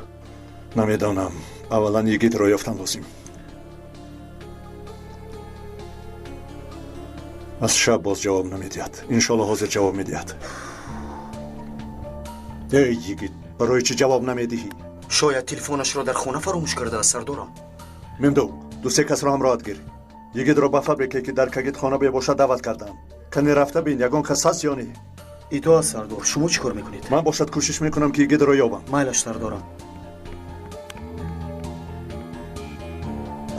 Намедонам. Аввалан Йигитро ёфтан лозим. Аз шаб боз ҷавоб намедиҳад. Иншолло ҳозир ҷавоб медиҳад. Эй Йигит, барои чӣ ҷавоб намедиҳӣ? Шояд телефонашро дар хона фаромӯш кардааст, сардорам. Мемду, ду-се касро ҳамроҳат гир. Йигитро ба фабрикае, ки дар Кагитхона мебошад, даъват кардам. Кане рафта бин, ягон кас ҳаст ё не? Итоат, сардор. Шумо чӣ кор мекунед? Ман бошад кӯшиш мекунам, ки Йигитро ёбам. Майлаш, сардорам.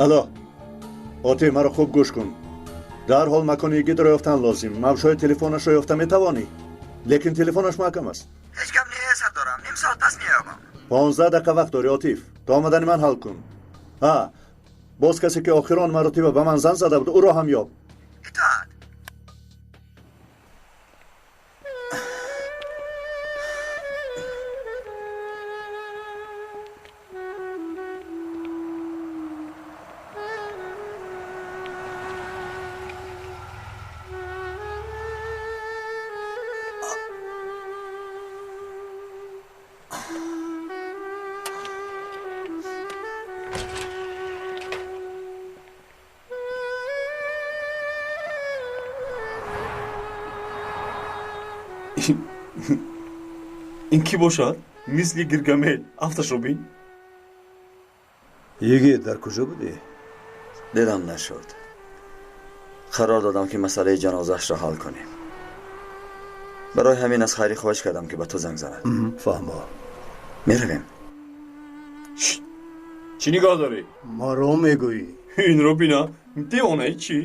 Алло, Отӣ, маро хуб гӯш кун. Дарҳол макони Йигитро ёфтан лозим. Мавшои телефонашро ёфта метавонӣ, лекин телефонаш маҳкам аст. Ҳеҷ гап не, сардорам. Ним соат пас меёбам. 15 дақиқа вақт дорӣ, Отиф. То омадани ман ҳал кун. Ҳа, боз касе, ки охирон маротиба ба ман занг зада буд, ӯро ҳам ёб. Итоат. Ин кӣ бошад? Мисли Гиргамел. Афташро бин. Йигит, дар куҷо будӣ? Дилам нашуд. Қарор додам, ки масъалаи ҷанозаашро ҳал кунем. Барои ҳамин аз хайрӣ хоҳиш кардам, ки ба ту занг занад. Фаҳмо. Меравем. Чӣ нигоҳ дорӣ? Маро мегӯӣ. Инро бина. Девонаи чӣ?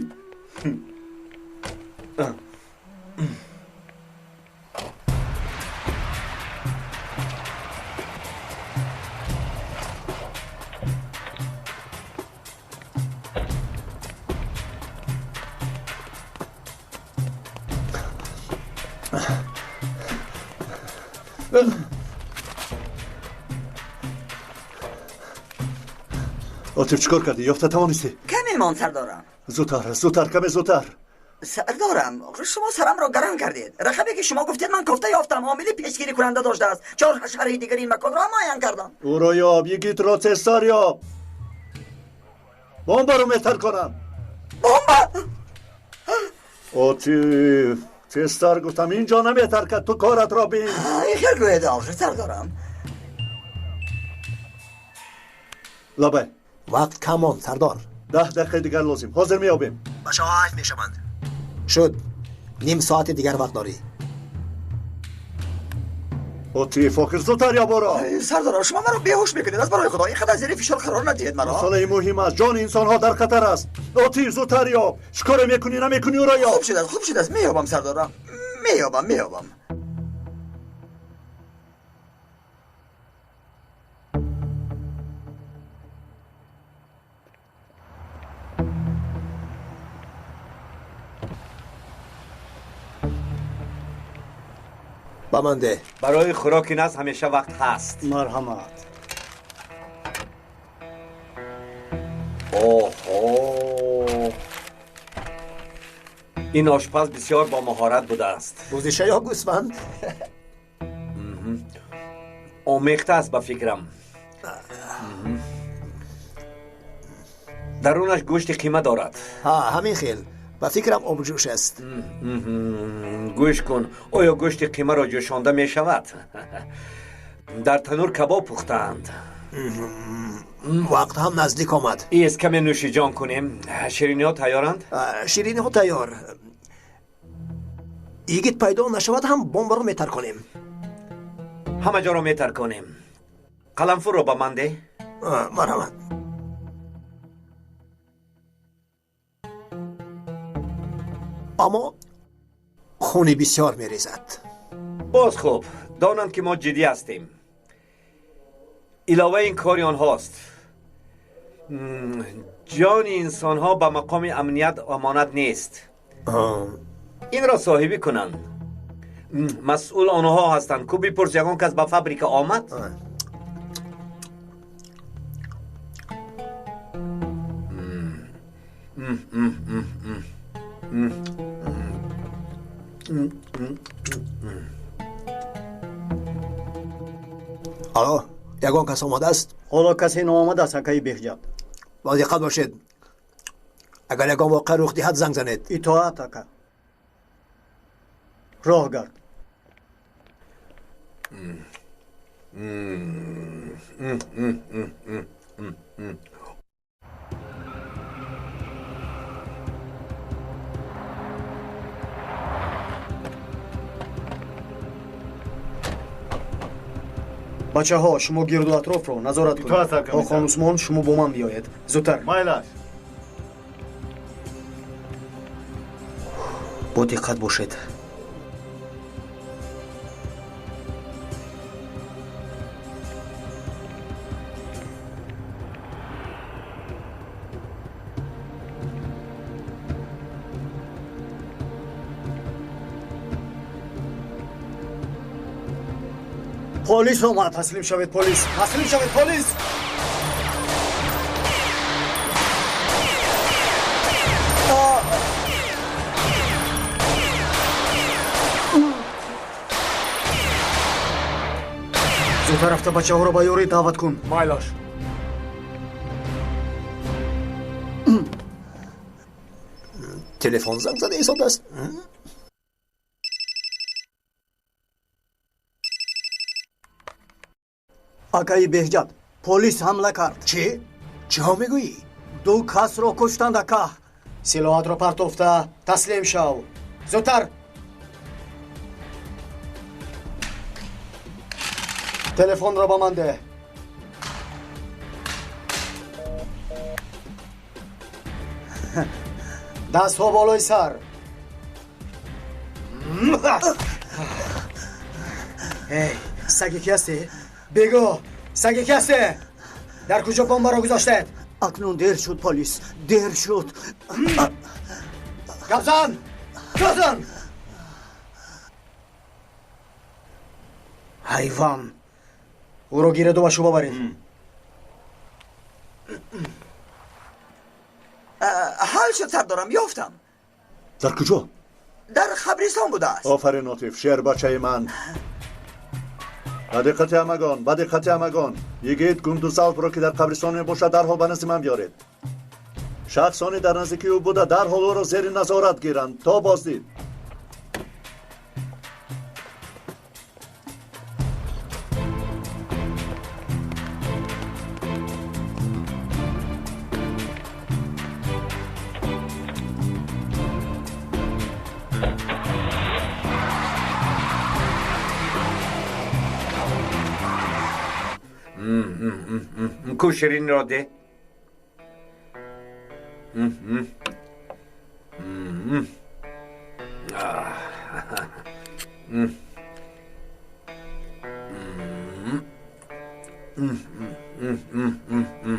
Отиф, чӣ кор кардӣ? Ёфта тавонистӣ? Каме мон, сардорам. Зудтар, зудтар, каме зудтар. Сардорам, шумо сарамро гарон кардед. Рақаме, ки шумо гуфтед, ман кофта ёфтам. Омили пешгирикунанда доштааст. Чор шаҳри дигари ин маконро муайян кардам. Ӯро ёб, Йигитро тезтар ёб. Бомбаро метарконам. Бомба? Отиф, Тезтар гуфтам, инҷо наметаркад, ту коратро бин. Хел гӯед охир, сардорам. Лабай. Вақт кам монд, сардор. 10 дақиқаи дигар лозим. Ҳозир меёбем. Бачаҳо ҳайф мешаванд. Шуд. Ним соати дигар вақт дорӣ. Отиф, охир зудтар ёб ӯро. Сардорам, шумо маро беҳуш мекунед. Аз барои Худо ин қадар зери фишор қарор надиҳед маро. Масъалаи муҳим аст. Ҷони инсонҳо дар хатар аст. Отиф, зудтар ёб. Чӣ коре мекунӣ, намекунӣ, ӯро ёб. Хуб шудааст, хуб шудааст. Меёбам, сардорам. Меёбам, меёбам. Ба ман деҳ. Барои хӯроки наз ҳамеша вақт ҳаст. Марҳамат. Оҳо, ин ошпаз бисёр бо маҳорат будааст. Бузиша ё гӯсфанд? Омехта аст ба фикрам. Дарунаш гӯшти қима дорад. Ҳа, ҳамин хел. Ба фикрам обҷӯш аст. Гӯш кун, оё гӯшти қимаро ҷӯшонда мешавад? Дар танур кабоб пухтаанд. Вақт ҳам наздик омад. Ист, каме нӯшиҷон кунем. Шириниҳо тайёранд? Шириниҳо тайёр. Йигит пайдо нашавад ҳам бомбаро метарконем. Ҳама ҷоро метарконем. Қаламфурро ба ман деҳ. Марҳамат. Аммо хуни бисёр мерезад. Боз хуб, донанд ки мо ҷиддӣ ҳастем. Илова ин кори онҳост. Ҷони инсонҳо ба мақоми амният амонат нест. Инро соҳибӣ кунанд. Масъул онҳо ҳастанд. Ку бипурс, ягон кас ба фабрика омад? Алло, ягон кас омадааст? Ҳоло касе наомадааст, акаи Беҳҷат. Бо диққат бошед. Агар ягон воқеа рух диҳад, занг занед. Итоат, ака. Роҳ гард. Бачаҳо, шумо гирду атрофро назорат кунед. Охон Усмон, шумо бо ман биёед. Зудтар. Майлаш. Бо диққат бошед. Полис омад. Таслим шавед, полис. Таслим шавед, полис. Зудтар рафта бачаҳоро ба ёрӣ даъват кун. Майлаш. Телефон занг зада истодааст. Акаи Беҳҷат, полис ҳамла кард. Чӣ? Чиҳо мегӯӣ? Ду касро куштанд, ака. Силоҳатро партофта таслим шав. Зудтар. Телефонро ба ман деҳ. Дастҳо болои сар. Эй, саги ки ҳастӣ? Бигӯ, саги ки ҳастӣ? Дар куҷо бомбаро гузоштед? Акнун дер шуд, полис, дер шуд. Гап зан! Гап зан! Ҳайвон! Ӯро гиреду ба шӯъба баред. Ҳал шуд, сардорам, ёфтам. Дар куҷо? Дар қабристон будааст. Офарин, Отиф, шербачаи ман. Ба диққати ҳамагон, ба диққати ҳамагон. Йигит Гундузалпро, ки дар қабристон мебошад, дарҳол ба назди ман биёред. Шахсоне дар наздикии ӯ буда, дарҳол ӯро зери назорат гиранд то боздид. Ку ширинро де.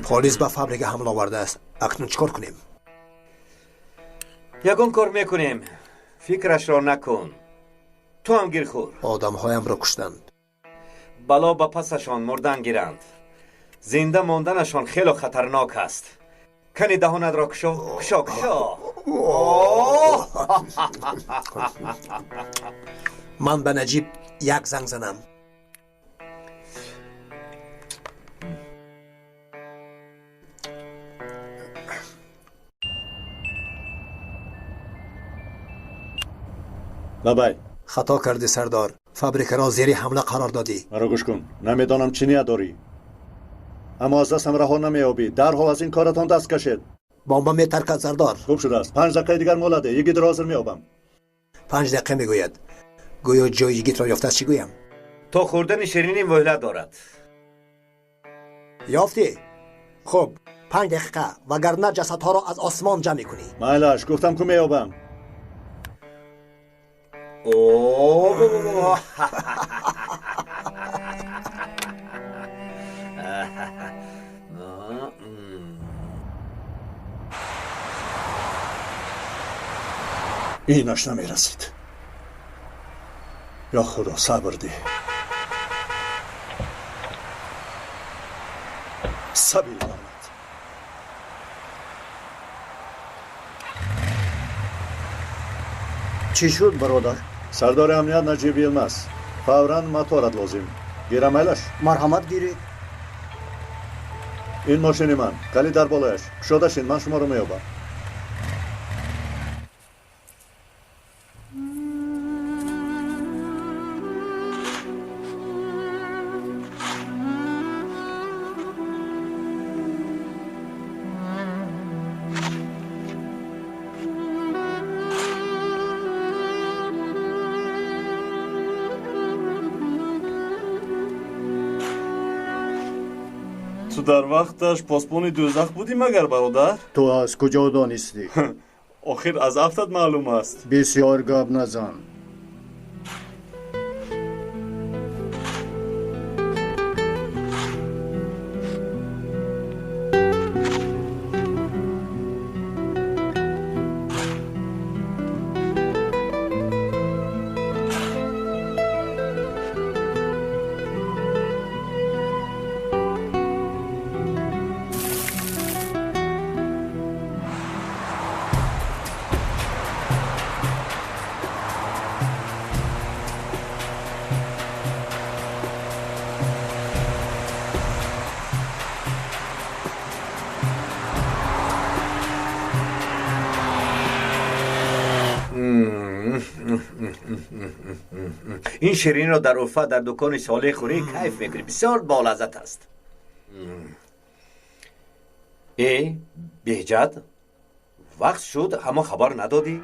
Полис ба фабрика ҳамла овардааст. Акнун чӣ кор кунем? Ягон кор мекунем. Фикрашро накун. Ту ҳам гир хӯр. Одамҳоямро куштанд. Бало ба пасашон мурдан гиранд. Зинда монданашон хело хатарнок аст. Кани даҳонатро кушо, кушо, кушо. Ман ба Наҷиб як занг занам. Лабай. Хато кардӣ, сардор. Фабрикаро зери ҳамла қарор додӣ. Маро гӯш кун. Намедонам чӣ ният дорӣ, аммо аз дастам раҳо намеёбӣ. Дарҳол аз ин коратон даст кашед. Бомба метаркад, сардор. Хуб шудааст. 5 дақиқаи дигар муҳлат деҳ. Йигитро ҳозир меёбам. 5 дақиқа мегӯяд. Гӯё ҷои йигитро ёфтааст. Чӣ гӯям? То хӯрдани ширинӣ муҳлат дорад. Ёфтӣ? Хуб, 5 дақиқа, вагарна ҷасадҳоро аз осмон ҷамъ мекунӣ. Майлаш, гуфтам ку меёбам. Инаш намерасид. Ё Худо, сабр деҳ. Сабр лаънат. Чӣ шуд, бародар? Сардори амният Наҷиб Йилмаз. Фавран моторат лозим. Гирам, айлаш? Марҳамат, гиред. Ин мошини ман. Калид дар болояш. Кушода шин, ман шуморо меёбам. Ту дар вақташ посбони дӯзах будӣ магар, бародар? Ту аз куҷо донистӣ? Охир аз афтат маълум аст. Бисёр гап назан. Ин ширинро дар Уфа дар дукони солеҳ хӯрӣ кайф мекунӣ. Бисёр болаззат аст. Э, Беҳҷат, вақт шуд, ҳамо хабар надодӣ?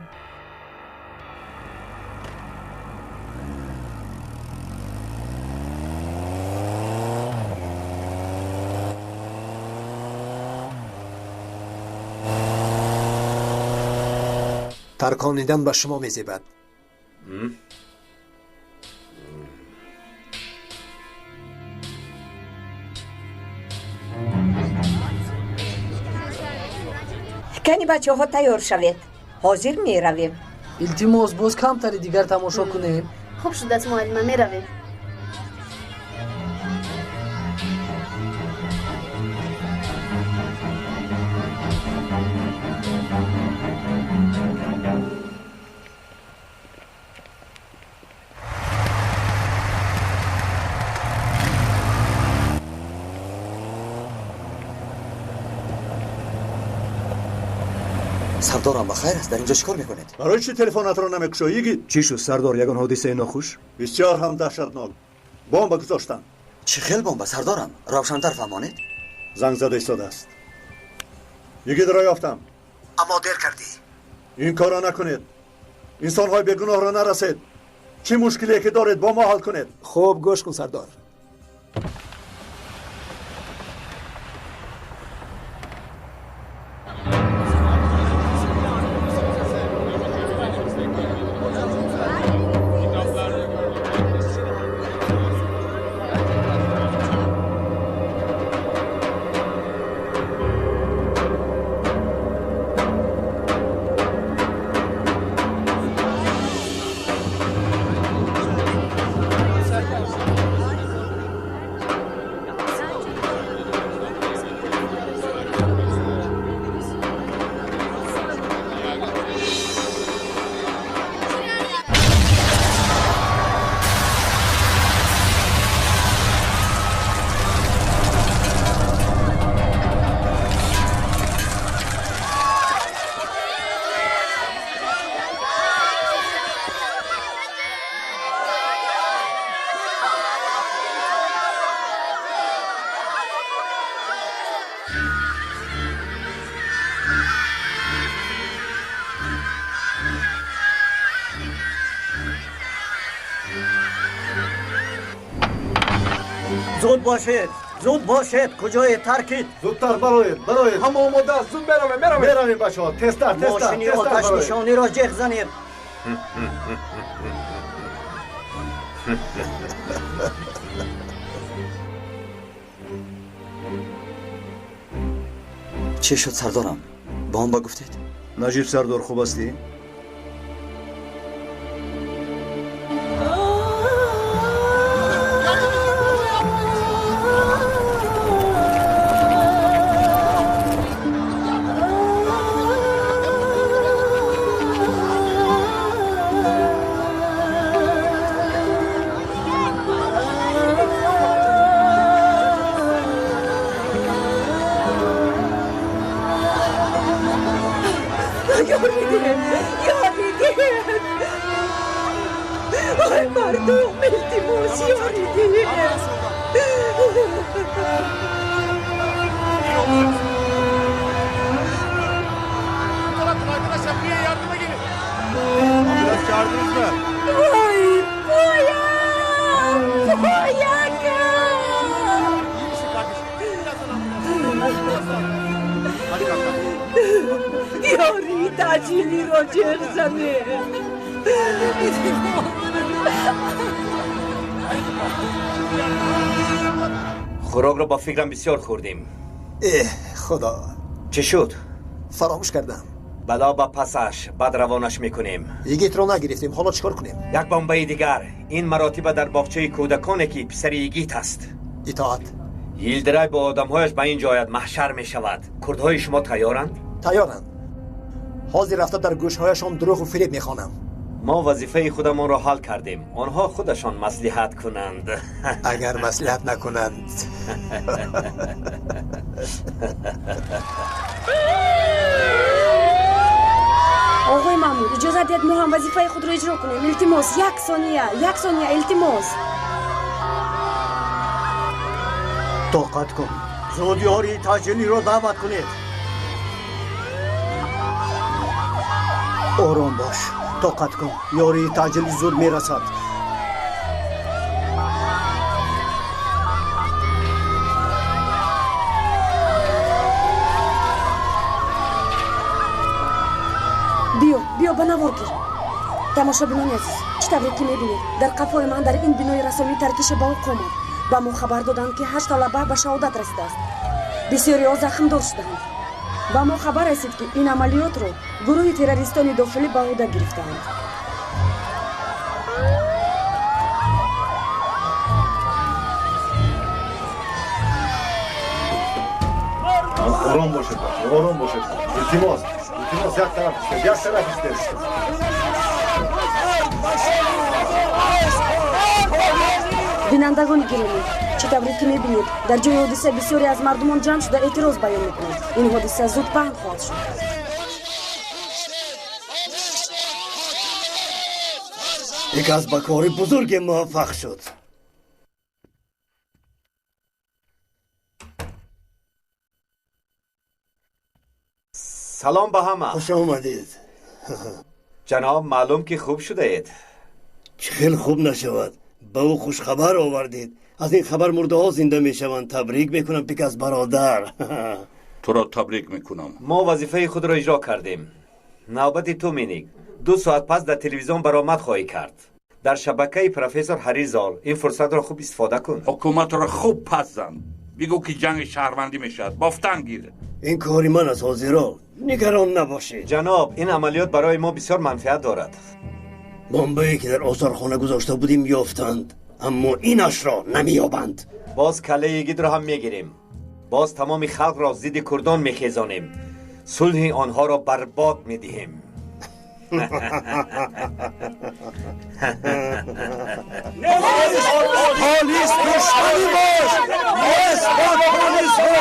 Тарконидан ба шумо мезебад. Кани бачаҳо тайёр шавед, ҳозир меравем. Илтимос, боз камтари дигар тамошо кунем. Хуб шудааст, муаллима, меравем. Сардорам, ба хайр аст? Дар инҷо чӣ кор мекунед? Барои чӣ телефонатро намекушоӣ, йигит? Чӣ шуд, сардор? Ягон ҳодисаи нохуш? Бисёр ҳам даҳшатнок. Бомба гузоштанд. Чӣ хел бомба, сардорам? Равшантар фаҳмонед. Занг зада истодааст. Йигитро ёфтам. Аммо дер кардӣ. Ин корро накунед. Инсонҳои бегуноҳро нарасед. Чӣ мушкиле ки доред, бо мо ҳал кунед. Хуб, гӯш кун, сардор. Зуд бошед, зуд бошед, куҷое таркид? Зудтар бароед, бароед. Ҳама омода аст, зуд меравем, меравем. Меравем бачаҳо, тезтар, тезтар. Мошини оташнишониро ҷеғ занед. Чӣ шуд сардорам? Бомба гуфтед? Наҷиб сардор, хуб ҳастӣ? Хӯрокро ба фикрам бисёр хӯрдем. Эҳ, худо! Чӣ шуд? Фаромӯш кардам. Бало ба пасаш, баъд равонаш мекунем. Йигитро нагирифтем, ҳоло чӣ кор кунем? Як бомбаи дигар. Ин маротиба дар боғчаи кӯдаконе ки писари Йигит аст. Итоат. Йилдирай бо одамҳояш ба ин ҷо ояд, маҳшар мешавад. Курдҳои шумо тайёранд? Тайёранд. Ҳозир рафта дар гӯшҳояшон дурӯғу фиреб мехонам. Мо вазифаи худамонро ҳал кардем. Онҳо худашон маслиҳат кунанд. Агар маслиҳат накунанд. Оғои маъмур, иҷозат диҳед мо ҳам вазифаи худро иҷро кунем. Илтимос, як сония, як сония, илтимос. Тоқат кун. Зуд ёрии таъҷилиро даъват кунед. Ором бош. Тоқат кун. Ёрии таъҷилӣ зуд мерасад. Биё, биё, ба навор гир. Тамошобинони азиз, чӣ тавре ки мебинед, дар қафои ман дар ин бинои расомӣ таркише ба вуқӯъ омад. Ба мо хабар доданд, ки 8 талаба ба шаҳодат расидааст. Бисёриҳо захмдор шудаанд. Ба мо хабар расид, ки ин амалиётро гурӯҳи террористони дохилӣ ба ӯҳда гирифтаанд. Ором бошед, бача, ором бошед. Илтимос, илтимос, як тараф истед, як тараф истед. Бинандагони гиромӣ, чӣ тавре ки мебинед, дар ҷои ҳодиса бисёре аз мардумон ҷамъ шуда эътироз баён мекунанд. Ин ҳодиса зуд паҳн хоҳад шуд. Як аз ба кори бузурге муваффақ шуд. Салом ба ҳама. Хуш омадед. Ҷаноб, маълум ки хуб шудаед. Чӣ хел хуб нашавад? Ба ӯ хушхабар овардед. Аз ин хабар мурдаҳо зинда мешаванд. Табрик мекунам, Пикас бародар. Туро табрик мекунам. Мо вазифаи худро иҷро кардем. Навбати ту, Миник. 2 соат пас дар телевизион баромад хоҳӣ кард. Дар шабакаи профессор Ҳаризол. Ин фурсатро хуб истифода кун. Ҳукуматро хуб пас зан. Бигӯ ки ҷанги шаҳрвандӣ мешавад. Бофтан гир. Ин кори ман аст, ҳозиро. Нигарон набошед. Ҷаноб, ин амалиёт барои мо бисёр манфиат дорад. Бомбае ки дар осорхона гузошта будем ёфтанд, аммо инашро намеёбанд. Боз каллаи Йигитро ҳам мегирем. Боз тамоми халқро зидди курдон мехезонем. Сулҳи онҳоро барбод медиҳем. Полис душмани мост! Нисбат полисро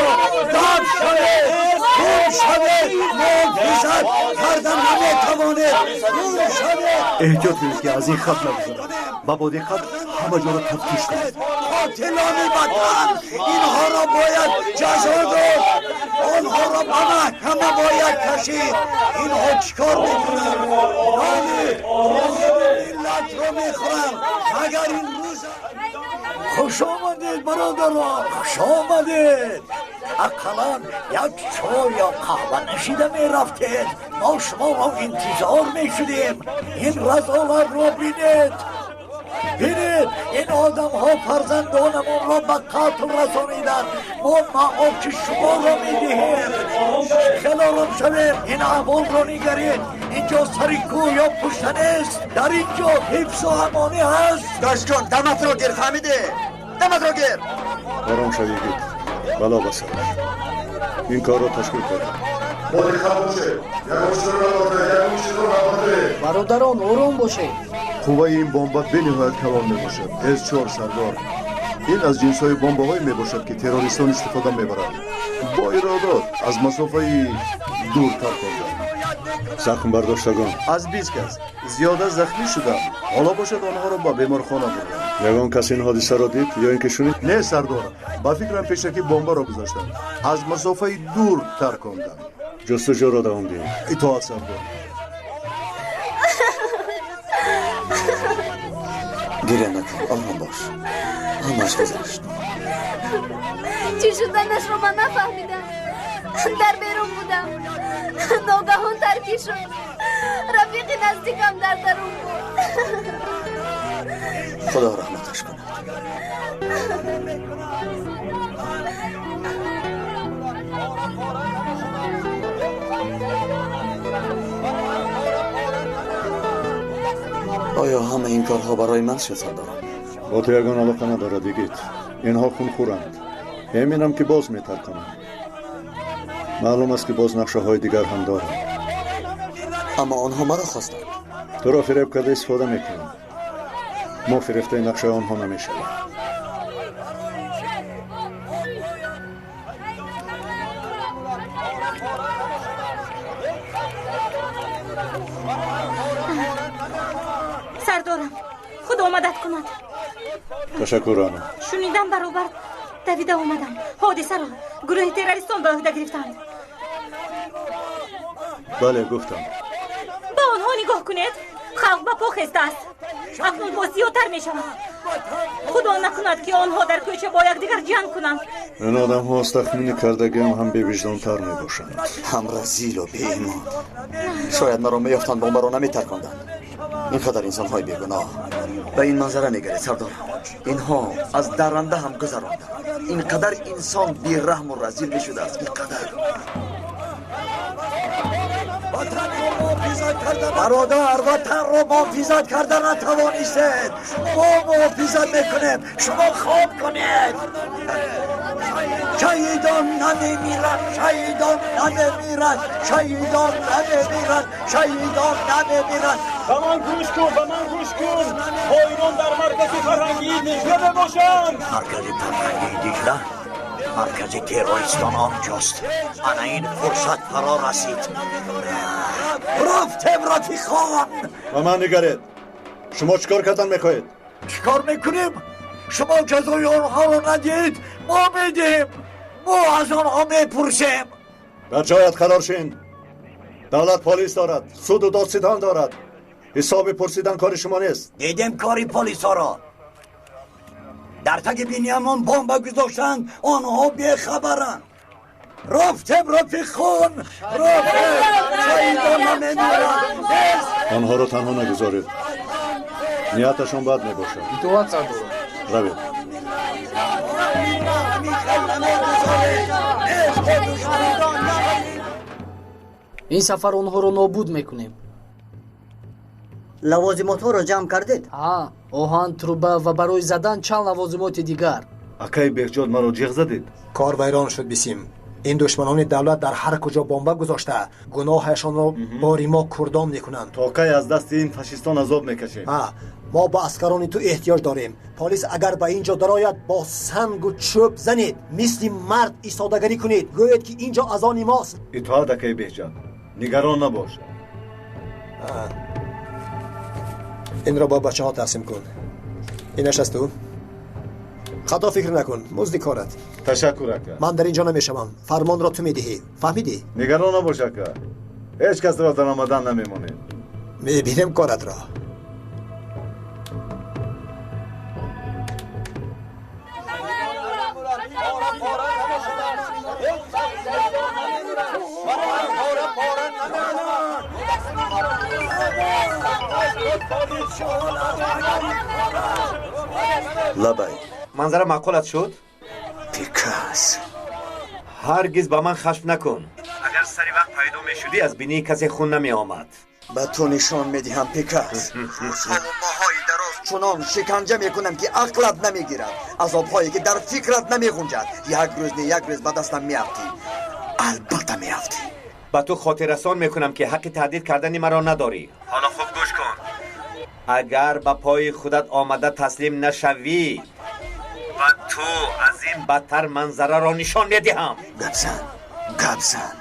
даб шавед! Гум шавед! Муҳофизат карда наметавонед! Гум шавед! Эҳтиёт кунед, ки аз ин хат нагузарад ва бо диққат ҳама ҷоро тафтиш кунед. Қотилони ватан! Инҳоро бояд ҷазо дод! Онҳоро ба маҳкама бояд кашид! Инҳо чӣ кор мекунанд? Нони миллатро мехӯранд! Магар ин рӯз Хуш омадед, бародарон, хуш омадед. Ақаллан як чой ё қаҳва нӯшида мерафтед. Мо шуморо интизор мешудем. Ин разолатро бинед. Бинед, ин одамҳо фарзандонамонро ба қатл расониданд. Мо маоши шуморо медиҳем. Хеле ором шавем. Ин аҳволро нигаред. Инҷо сари кӯҳ ё пушта нест. Дар инҷо ҳифзу амонӣ ҳаст. Дошҷон, даматро гир, фаҳмидӣ? Даматро гир. Ором шав, йигит. Бало ба сараш. Ин корро ташкил кардам. Бародарон, ором бошед. Қувваи ин бомба бениҳоят калон мебошад. С4 сардор. Ин аз ҷинсҳои бомбаҳое мебошад, ки террористон истифода мебаранд. Бо иродот аз масофаи дур тарконданд. Захм бардоштагон аз 20 кас зиёда захмӣ шуданд. Ҳоло бошад онҳоро ба беморхона бурданд. Ягон кас ин ҳодисаро дид ё ин ки шунид? Не, сардор. Ба фикрам пешакӣ бомбаро гузоштанд. Аз масофаи дур тарконданд. Ҷустуҷӯро давом диҳед. Итоат, сардор. Гиря накун, ором бош. Ҳамаш гузашт. Чӣ шуданашро ман нафаҳмидам. Дар берун будам. Ногаҳон таркӣ шуд. Рафиқи наздикам дар дарун буд. Худо раҳматаш кунад. Оё ҳама ин корҳо барои ман шуд, сардорам? Бо ту ягон алоқа надорад, йигит. Инҳо хунхӯранд. Эминам, ки боз метарконанд. Маълум аст, ки боз нақшаҳои дигар ҳам доранд. Аммо онҳо маро хостанд. Туро фиреб карда истифода мекунанд. Мо фирефтаи нақшаи онҳо намешавем. Сардорам, худо мадад кунад. Ташаккур, Рано. Шунидам, баробар давида омадам. Ҳодисаро гурӯҳи террористон ба ӯҳда гирифтанд. Бале, гуфтам. Ба онҳо нигоҳ кунед. Халқ ба по хестааст. Акнун боз зиёдтар мешавад. Худо накунад, ки онҳо дар кӯча бо якдигар ҷанг кунанд. Ин одамҳо аз тахмини кардагиам ҳам бевиҷдонтар мебошанд. Ҳам разилу беимон. Шояд маро меёфтанд, бомбаро наметарконданд. Ин қадар инсонҳои бегуноҳ. Ба ин манзара нигаред, сардор. Инҳо аз дарранда ҳам гузаронданд. Ин қадар инсон бераҳму разил мешудааст. Ин қадар. Бародар, ватанро муҳофизат карда натавонистед. Мо муҳофизат мекунем. Шумо хоб кунед. Шаҳидон намемиранд, шаҳидон намемиранд, шаҳидон намемиранд, шаҳидон намемиранд. Ба ман гӯш кун, ба ман гӯш кун. Ҳоирон дар маркази фарҳангии Диҷла мебошанд. Маркази фарҳангии Диҷла? Маркази террористон онҷост. Ана ин фурсат фаро расид. Рафтем, рафиқон. Ба ман нигаред. Шумо чӣ кор кардан мехоҳед? Чӣ кор мекунем? Шумо ҷазои онҳоро надиҳед, мо медиҳем. Мо аз онҳо мепурсем. Дар ҷоят қарор шин. Давлат полис дорад, суду додситон дорад. Ҳисоби пурсидан кори шумо нест. Дидем кори полисҳоро. Дар таги биниямон бомба гузоштанд, онҳо бехабаранд. Рафтем, рафиқон, рафтем. Шаҳидон намемиранд. Онҳоро танҳо нагузоред. Нияташон бад мебошад. Итоат, сардорам. Равед. Ин сафар онҳоро нобуд мекунем. Лавозимотҳоро ҷамъ кардед? Ҳа, оҳан, труба ва барои задан чанд лавозимоти дигар. Акаи Беҳҷод, маро ҷиғ задед? Кор вайрон шуд, Бисим. Ин душманони давлат дар ҳар куҷо бомба гузошта, гуноҳашонро бори мо курдон мекунанд. То кай аз дасти ин фашистон азоб мекашем? Ҳа, мо ба аскарони ту эҳтиёҷ дорем. Полис агар ба ин ҷо дарояд, бо сангу чӯб занед. Мисли мард истодагарӣ кунед. Гӯед, ки ин ҷо аз они мост. Итоат, акаи Беҳҷод. Нигарон набош. Инро бо бачаҳо тақсим кун. Инаш аз ту. Хато фикр накун, музди корат. Ташаккур, ака. Ман дар ин ҷо намешавам. Фармонро ту медиҳӣ. Фаҳмидӣ? Нигарон набош, ака. Ҳеҷ касро дар омадан намемонем. Мебинем коратро. Лабай. Манзара маъқулат шуд? Пикас. Ҳаргиз ба ман хашм накун. Агар сари вақт пайдо мешудӣ, аз бинии касе хун намеомад. Ба ту нишон медиҳам, Пикас. Рӯзҳову моҳҳои дароз чунон шиканҷа мекунам, ки ақлат намегирад, азобҳое ки дар фикрат намеғунҷад. Як рӯз не, як рӯз ба дастам меафтӣ, албатта меафтӣ. Ба ту хотиррасон мекунам, ки ҳаққи таҳдид кардани маро надорӣ. Ҳоло хуб гӯш кун. Агар ба пои худат омада таслим нашавӣ, ба ту аз ин бадтар манзараро нишон медиҳам. Гап зан, гап зан,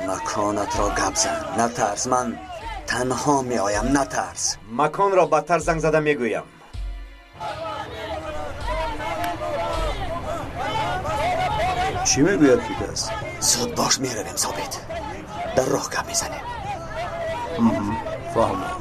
маконатро гап зан. Натарс, ман танҳо меоям, натарс. Маконро бадтар занг зада мегӯям. Чӣ мегӯяд Пикас? Зуд бош, меравем, Собит. Дар роҳ гап мезанем. Фаҳмам.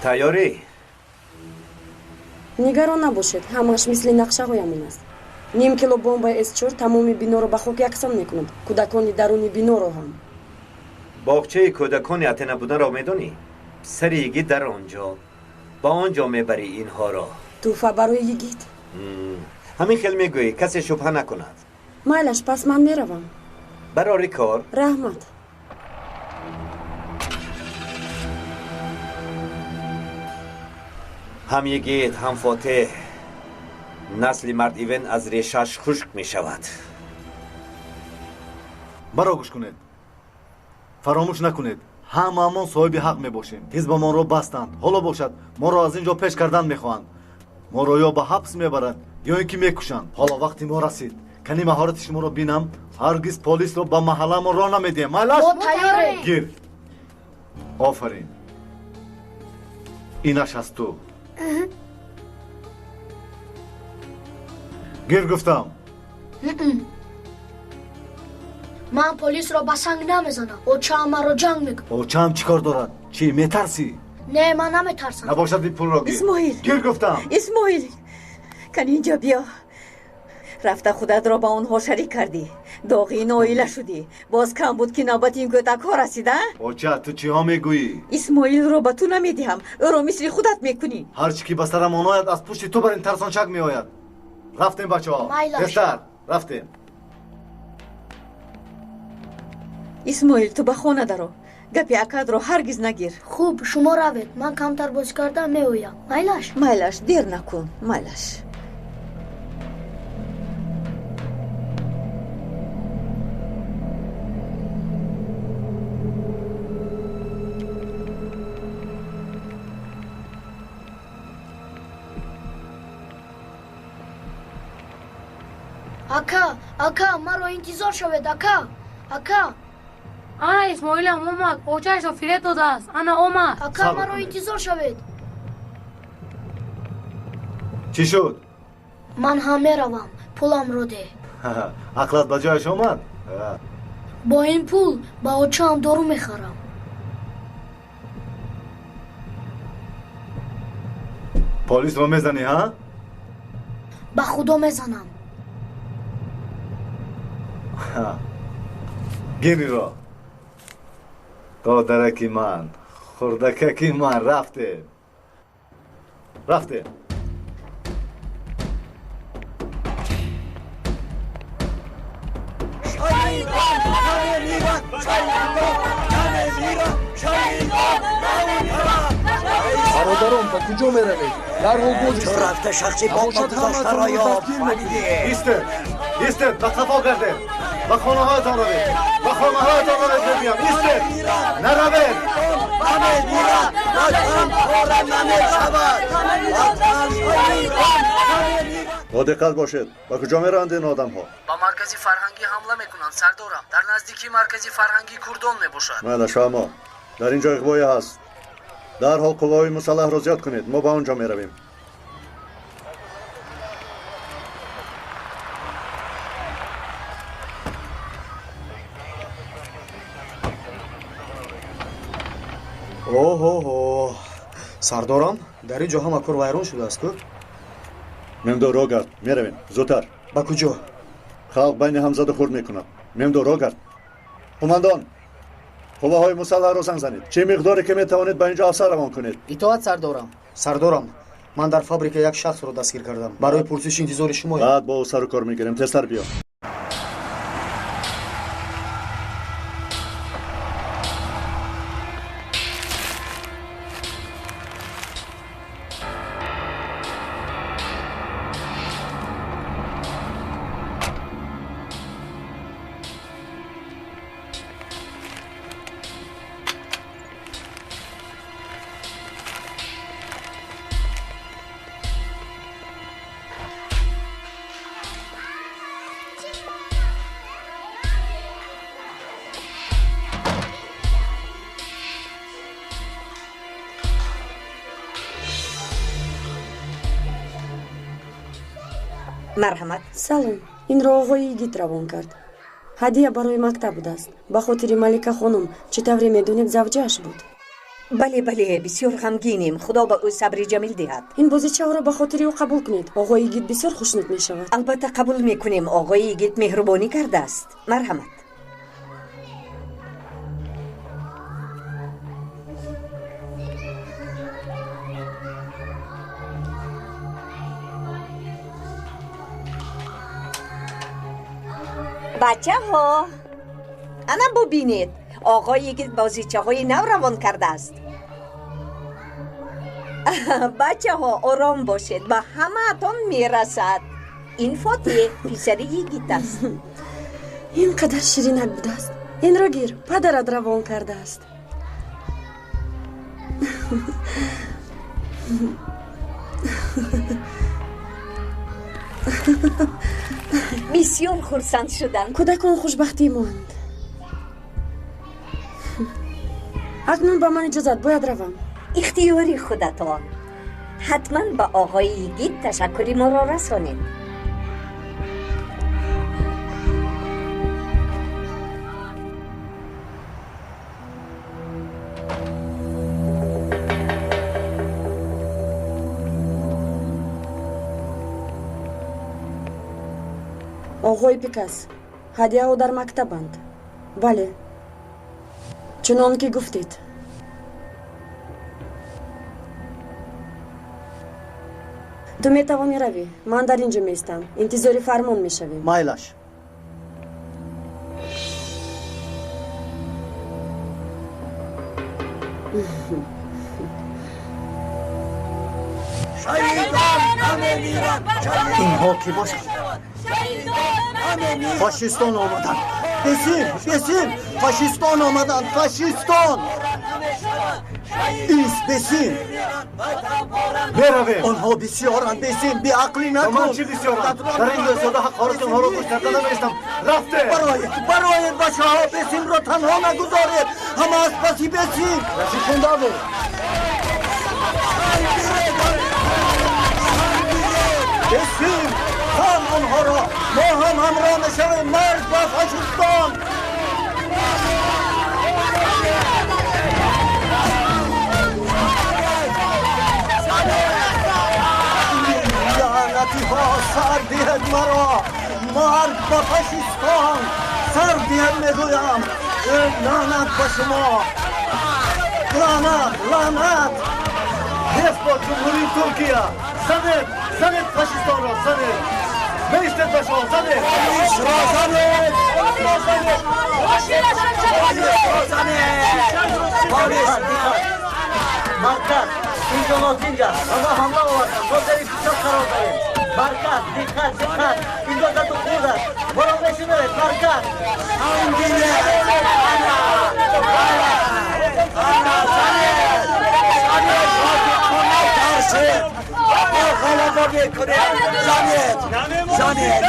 Тайёрӣ? Нигарон набошед, ҳамааш мисли нақшаҳоямон аст. Ним кило бомбаи С4 тамоми биноро ба хок яксон мекунад, кӯдакони даруни биноро ҳам. Боғчаи кӯдакони Атена буданро медонӣ? Сари йигит дар он ҷо. Ба он ҷо мебарӣ инҳоро. Тӯҳфа барои йигит. Ҳамин хел мегӯӣ, касе шубҳа накунад. Майлаш, пас ман меравам. Барори кор. Раҳмат. Ҳам йигит, ҳам Фотеҳ. Насли мард Ивен аз решааш хушк мешавад. Маро гӯш кунед. Фаромӯш накунед, ҳамаамон соҳиби ҳақ мебошем. Ҳизбамонро бастанд. Ҳоло бошад, моро аз ин ҷо пеш кардан мехоҳанд. Моро ё ба ҳабс мебаранд, ё ин ки мекушанд. Ҳоло вақти мо расид. Кани маҳорати шуморо бинам, ҳаргиз полисро ба маҳалламон роҳ намедиҳем. Майлаш? Мо тайёрем. Гир. Офарин. Инаш аз ту. Гир гуфтам. Ман полисро ба санг намезанам. Очаам маро ҷанг мекунад. Очаам чӣ кор дорад? Чӣ, метарсӣ? Не, ман наметарсам. Набошад, ин пулро гир. Исмоил. Гир гуфтам. Исмоил, кани инҷо биё. Рафта худатро ба онҳо шарик кардӣ. Доғи ин оила шудӣ. Боз кам буд, ки навбати ин кӯдакҳо расида? Оча, ту чиҳо мегӯӣ? Исмоилро ба ту намедиҳам. Ӯро мисли худат мекунӣ. Ҳар чӣ ки ба сарам ояд, аз пушти ту бар ин тарсончак меояд. Рафтем, бачаҳо. Тезтар, рафтем. Исмоил, ту ба хона даро. Гапи акадро ҳаргиз нагир. Хуб, шумо равед. Ман камтар бозӣ карда меоям. Майлаш? Майлаш, дер накун. Майлаш. Ака, ака, маро интизор шавед, ака, ака. Ана Исмоилам омад, очаашро фиреб додааст. Ана омад. Ака, маро интизор шавед. Чӣ шуд? Ман ҳам меравам, пуламро деҳ. Ақлат ба ҷояш омад? Бо ин пул ба очаам дору мехарам. Полисро мезанӣ, ҳа? Ба худо мезанам. Гириро. Додараки ман, хурдакаки ман, рафтем. Рафтем. Бародарон, ба куҷо меравед? Дарҳол боз Ту рафта шахси бомба гузоштаро ёб. Истед, истед, ба қафо гардед. Ба хонаҳоятон равед. Ба хонаҳоятон равед, мегӯям. Истед, наравед. Бо диққат бошед. Ба куҷо мераванд ин одамҳо? Ба маркази фарҳангӣ ҳамла мекунанд, сардорам. Дар наздикии маркази фарҳангии Курдон мебошад. Майла, шумо. Дар ин ҷо иғвое ҳаст. Дарҳол қувваҳои мусаллаҳро зиёд кунед. Мо ба он ҷо меравем. Оҳоҳо, сардорам, дар ин ҷо ҳама кор вайрон шудааст ку? Мемдор, роҳ гард, меравем, зудтар. Ба куҷо? Халқ байни ҳам заду хурд мекунад. Мемдор, роҳ гард. Қумандон, қувваҳои мусаллаҳро занг занед. Чӣ миқдоре ки метавонед ба ин ҷо афсар равон кунед. Итоат, сардорам. Сардорам, ман дар фабрика як шахсро дастгир кардам. Барои пурсиш интизори шумоем. Баъд бо ӯ сару кор мегирем. Тезтар биё. Марҳамат. Салом. Инро оғои Йигит равон кард. Ҳадия барои мактаб будааст. Ба хотири Малика хонум, чӣ тавре медонед, завҷааш буд. Бале, бале, бисёр ғамгинем. Худо ба ӯ сабри ҷамил диҳад. Ин бозичаҳоро ба хотири ӯ қабул кунед. Оғои Йигит бисёр хушнуд мешавад. Албатта қабул мекунем. Оғои Йигит меҳрубонӣ кардааст. Марҳамат. Бачаҳо, ана бубинед, оғои Йигит бозичаҳои нав равон кардааст. Бачаҳо, ором бошед, ба ҳамаатон мерасад. Ин Фотиҳ, писари Йигит аст. Ин қадар ширинак будааст. Инро гир, падарат равон кардааст. Бисёр хурсанд шудам. Кӯдакон хушбахтии моанд. Акнун ба ман иҷозат, бояд равам. Ихтиёри худатон. Ҳатман ба оғои Йигит ташаккури моро расонед. Оғои Пикас, ҳадияҳо дар мактабанд. Бале, чунон ки гуфтед. Ту метавонӣ равӣ, ман дар ин ҷо меистам. Интизори фармон мешавем. Майлаш. Инҳо кӣ бошанд? Фашистон омаданд. Бесим, бесим, фашистон омаданд, фашистон. Ис, бесим. Меравем. Онҳо бисёранд, бесим, беақлӣ накун. Ба ман чӣ бисёранд? Дар ин ҷо ҳақорати онҳоро гӯш карда намеистам. Рафте. Бароед, бароед, бачаҳо, бесимро танҳо нагузоред. Ҳама аз паси бесим. Расид хундаво. Бесим, ҳам онҳоро, мо ҳам ҳамроҳ мешавем. Марг ба фашистон! Лаънатиҳо, сар диҳед маро! Марг ба фашистон! Сар диҳед мегӯям! Лаънат ба шумо! Лаънат, лаънат! Ҳифз бо Ҷумҳурии Туркия! Занед, занед фашистонро, занед! Меистед ба шумо, занед! Полисро занед! Полисро занед! Полис! Марказ, инҷо нотинҷ аст. Ба мо ҳамла оварданд. Мо зери фишор қарор дорем. Марказ, диққат, диққат. Инҷо заду хурд аст. Моро мешунавед, марказ. Мо ғалаба мекунем. Занед, занед.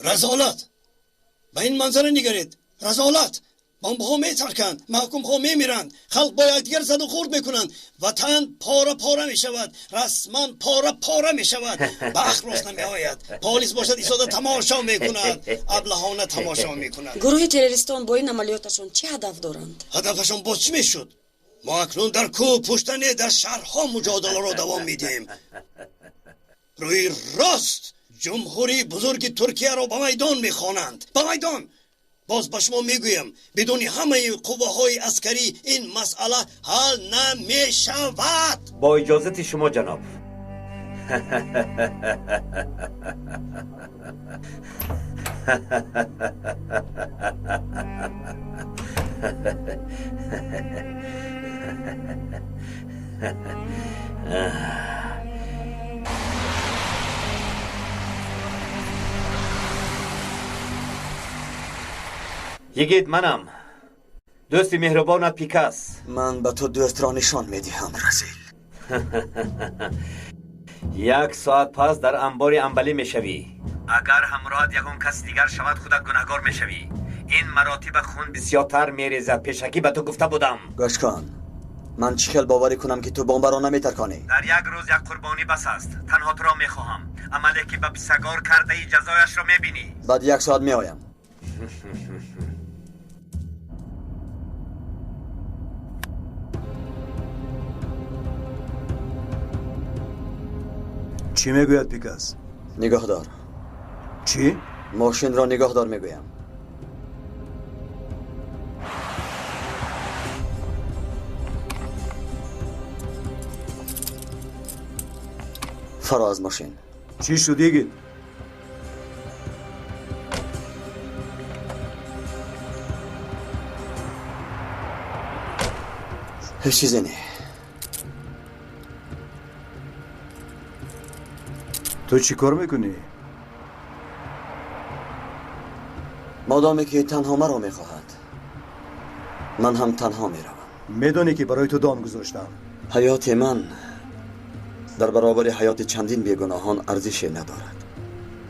Разолат! Ба ин манзара нигаред. Разолат! Бомбаҳо метарканд, маҳкумҳо мемиранд, халқ бо якдигар заду хурд мекунанд, ватан пора пора мешавад, расман пора пора мешавад. Ба ақл рост намеояд. Полис бошад истода тамошо мекунад, аблаҳона тамошо мекунад. Гурӯҳи террористон бо ин амалиёташон чӣ ҳадаф доранд? Ҳадафашон боз чӣ мешуд? Мо акнун дар кӯҳ пуштане дар шаҳрҳо муҷодаларо давом медиҳем. Рӯи рост ҷумҳурии бузурги Туркияро ба майдон мехонанд. Ба майдон! Боз ба шумо мегӯям, бидуни ҳамаи қувваҳои аскарӣ ин масъала ҳал намешавад. Бо иҷозати шумо, ҷаноб. Йигит, манам. Дӯсти меҳрубонат Пикас. Ман ба ту дӯстро нишон медиҳам, Разил. Як соат пас дар анбори амбалӣ мешавӣ. Агар ҳамроҳат ягон каси дигар шавад, худат гунаҳгор мешавӣ. Ин маротиба хун бисёртар мерезад. Пешакӣ ба ту гуфта будам. Гӯш кун, ман чӣ хел боварӣ кунам, ки ту бомбаро наметарконӣ? Дар як рӯз як қурбонӣ бас аст. Танҳо туро мехоҳам. Амале ки ба писагор кардаи, ҷазояшро мебинӣ. Баъд як соат меоям. Чӣ мегӯяд Пикас? Нигоҳ дор. Чӣ? Мошинро нигоҳ дор мегӯям. Фаро аз мошин. Чӣ шуд, Йигит? Ҳеҷ чизе не. Ту чӣ кор мекунӣ? Модоме ки танҳо маро мехоҳад, ман ҳам танҳо меравам. Медонӣ ки барои ту дом гузоштам. Ҳаёти ман дар баробари ҳаёти чандин бегуноҳон арзише надорад.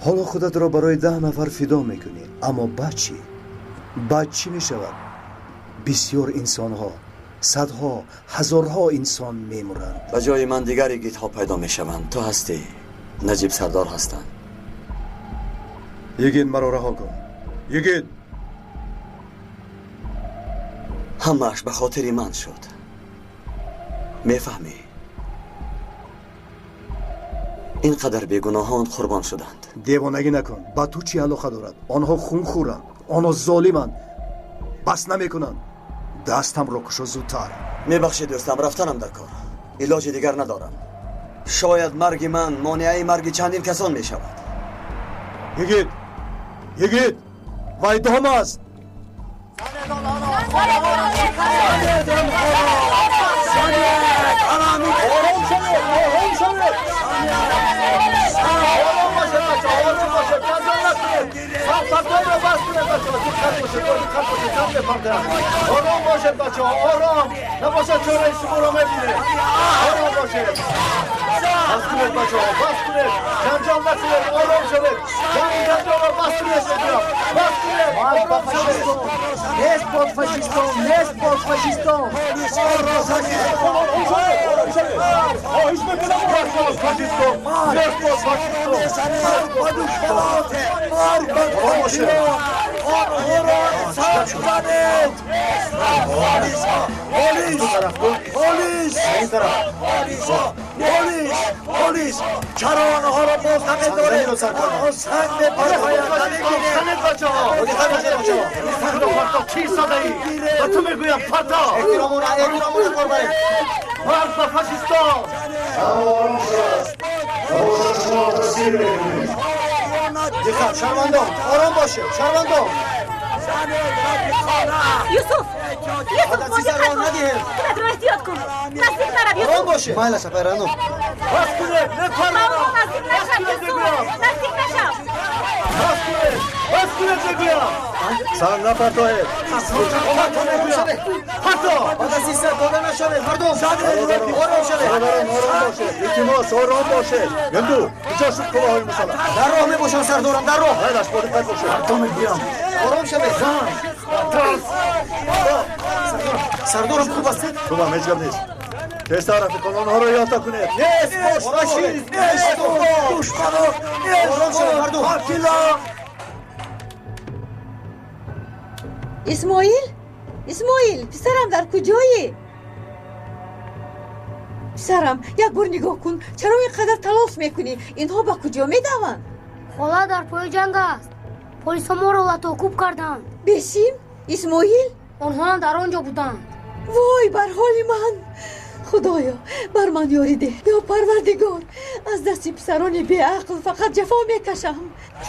Ҳоло худатро барои 10 нафар фидо мекунӣ, аммо баъд чӣ? Баъд чӣ мешавад? Бисёр инсонҳо, садҳо, ҳазорҳо инсон мемуранд. Ба ҷои ман дигар игитҳо пайдо мешаванд. Ту ҳастӣ, Наҷиб сардор ҳастанд. Йигит, маро раҳо кун. Йигит! Ҳамааш ба хотири ман шуд. Мефаҳмӣ? Ин қадар бегуноҳон қурбон шуданд. Девонагӣ накун. Ба ту чӣ алоқа дорад? Онҳо хунхӯранд, онҳо золиманд, бас намекунанд. Дастамро кушо зудтар. Мебахшед дӯстам, рафтанам дар кор. Илоҷи дигар надорам. Шояд марги ман монеаи марги чандин касон мешавад. Йигит! Йигит! Вай дом аст! Ором шавед! Ором шавед! Ором бошед, бачаҳо, ором бошед, ҷанҷол накунед. Сафсатҳоро бас кунед, бачаҳо, диққат бошед, диққат бошед, ҷан мепартояд. Ором бошед, бачаҳо, ором. Набошад чораи шуморо мебинед. Ором бошед. Бас кунед, бачаҳо, бас кунед. Ҷанҷол накунед, ором шавед. Ҷангу ҷанҷолро бас кунед, мегӯям. Бас кунед, ором шавед. Нест бод фашистон, нест бод фашистон. Ором шавед, ором шавед. Хоҳиш мекунам, нест бод фашистон, нест бод фашистон. Марг ба душманон, марг ба фашистон. Онҳоро сар занед. Полис, полис, полис, полис, полис. Чаро онҳоро боз намедоред? Онҳо санг мепартоянд. Занед, бачаҳо. Сангро парто, чӣ садаӣ? Ба ту мегӯям, парто. Эҳтиромона, эҳтиромона кор баред. Марг ба фашистон. Диққат, шаҳрвандон, ором бошед, шаҳрвандон. Юсуф! Юсуф, бо диққат бош! Худатро эҳтиёт кун! Наздик нарав, Юсуф! Ором бошед. Майлаш, апай Рано. Бас кунед, мепарам. Ба онҳо наздик нашав, Юсуф! Наздик нашав! Бас кунед, бас кунед мегӯям. Санг напартоед. Парто! Ба дасти дода нашавед, мардум. Ором шавед. Бародарон, ором бошед. Илтимос, ором бошед. Гунду, куҷо шуд қувваҳои мусаллаҳ? Дар роҳ мебошанд, сардорам, дар роҳ. Майлаш, бо диққат бошед. Мардум мегӯям. Ором шавед. Сардорам, хуб ҳастед? Хубам, ҳеҷ гап нест. Тезтар рафиқон, онҳоро ёфта кунед. Нест бош фашист, нест душманон, нест қотилон. Исмоил, Исмоил, писарам, дар куҷоӣ? Писарам, як бор нигоҳ кун, чаро ин қадар талош мекунӣ? Инҳо ба куҷо медаванд? Хола дар пои ҷанг аст. Полисҳо моро латокӯб карданд. Бесим, Исмоил? Онҳо ҳам дар он ҷо буданд. Вой бар ҳоли ман! Худоё, бар ман ёрӣ деҳ. Ё Парвардигор, аз дасти писарони беақл фақат ҷафо мекашам.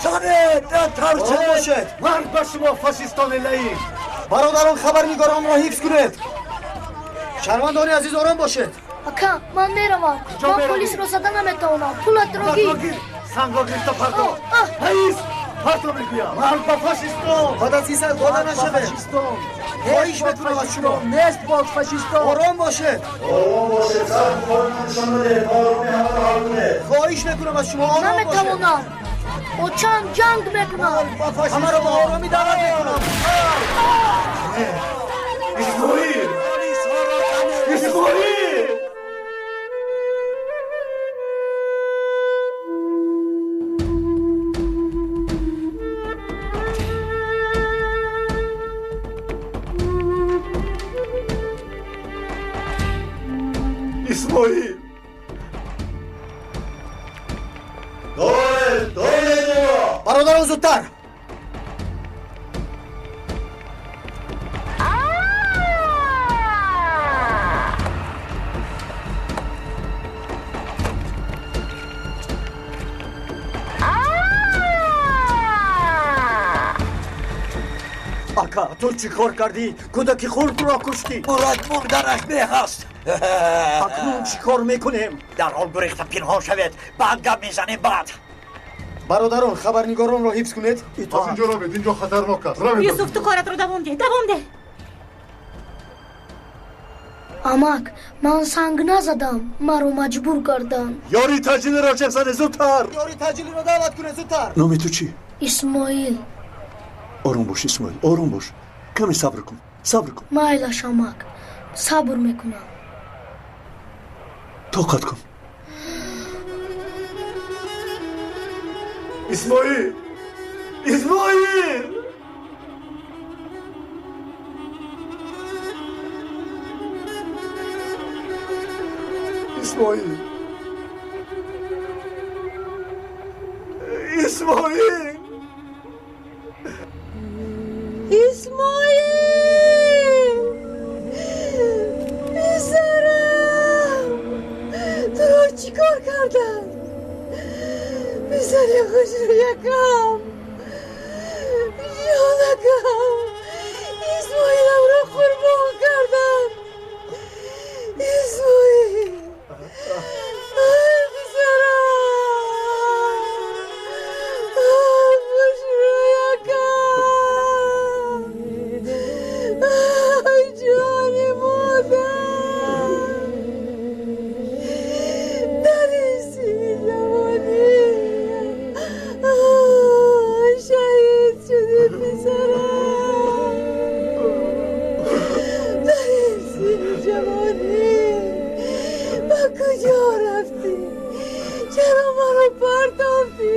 Занед, натарсед! Марг ба шумо, фашистони лаим! Бародарон, хабарнигоронро ҳифз кунед. Шаҳрвандони азиз, ором бошед. Ака, ман меравам. Ман полисро зада наметавонам. Пулатро гир. Сангро гирифта парто. Раис, парто мегӯям. Марг ба фашистон! Баъд аз ин сар дода нашавед. Хоҳиш мекунам аз шумо. Нест бод фашистон! Ором бошед. Ором бошед, сар корро нишон бидеҳед, ороми ҳамаро ҳал кунед. Хоҳиш мекунам аз шумо, ором бошед. Наметавонам. Очам ҷанг мекунад. Ҳамаро ба оромӣ даъват мекунам. Исмоил! Исмоил! Исмоил! Доред, доред ӯро! Бародарон, зудтар! Ака, ту чӣ кор кардӣ? Кӯдаки хурдро куштӣ. Мурад мурданаш беҳ аст. Акнун чӣ кор мекунем? Дарҳол гурехта пинҳон шавед. Баъд гап мезанем, баъд. Бародарон, хабарнигоронро ҳифз кунед. Аз инҷо равед, инҷо хатарнок аст. Равед. Юсуф, ту коратро давом деҳ, давом деҳ. Амак, ман санг назадам, маро маҷбур карданд. Ёри таҷилиро ҷеғ занед, зудтар! Ёри таҷилиро даъват кунед, зудтар! Номи ту чӣ? Исмоил. Ором бош, Исмоил, ором бош. Каме сабр кун, сабр кун. Майлаш, амак, сабр мекунам. Тоқат кун. Исмоил! Исмоил! Исмоил! Исмоил! Исмоил! Писарам! Туро чӣ кор карданд? Писари хушрӯякам! Ҷонакам! Исмоиламро қурбон карданд! Исмоил! Ай, писарам! Ай, хушрӯякам! Ай, ҷони модар! Дар ин синни ҷавонӣ шаҳид шудӣ, писарам! Дар ин синни ҷавонӣ ба куҷо рафтӣ? Чаро маро партофтӣ?